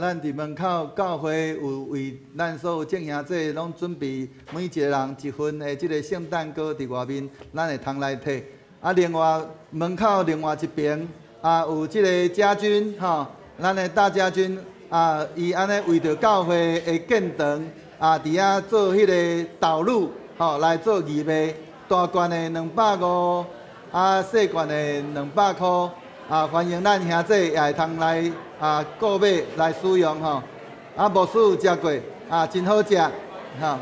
咱伫门口教会有为咱所有众兄弟拢准备每一个人一份的这个圣诞糕伫外面，咱会通来提。另外门口另外一边有这个家军吼，咱的大家军伊按呢为著教会的建堂伫遐做彼个导入吼，来做义卖，大罐的250，细罐的200箍。欢迎咱兄弟也会通来购买来使用吼。牧师有食过，真好食，吼。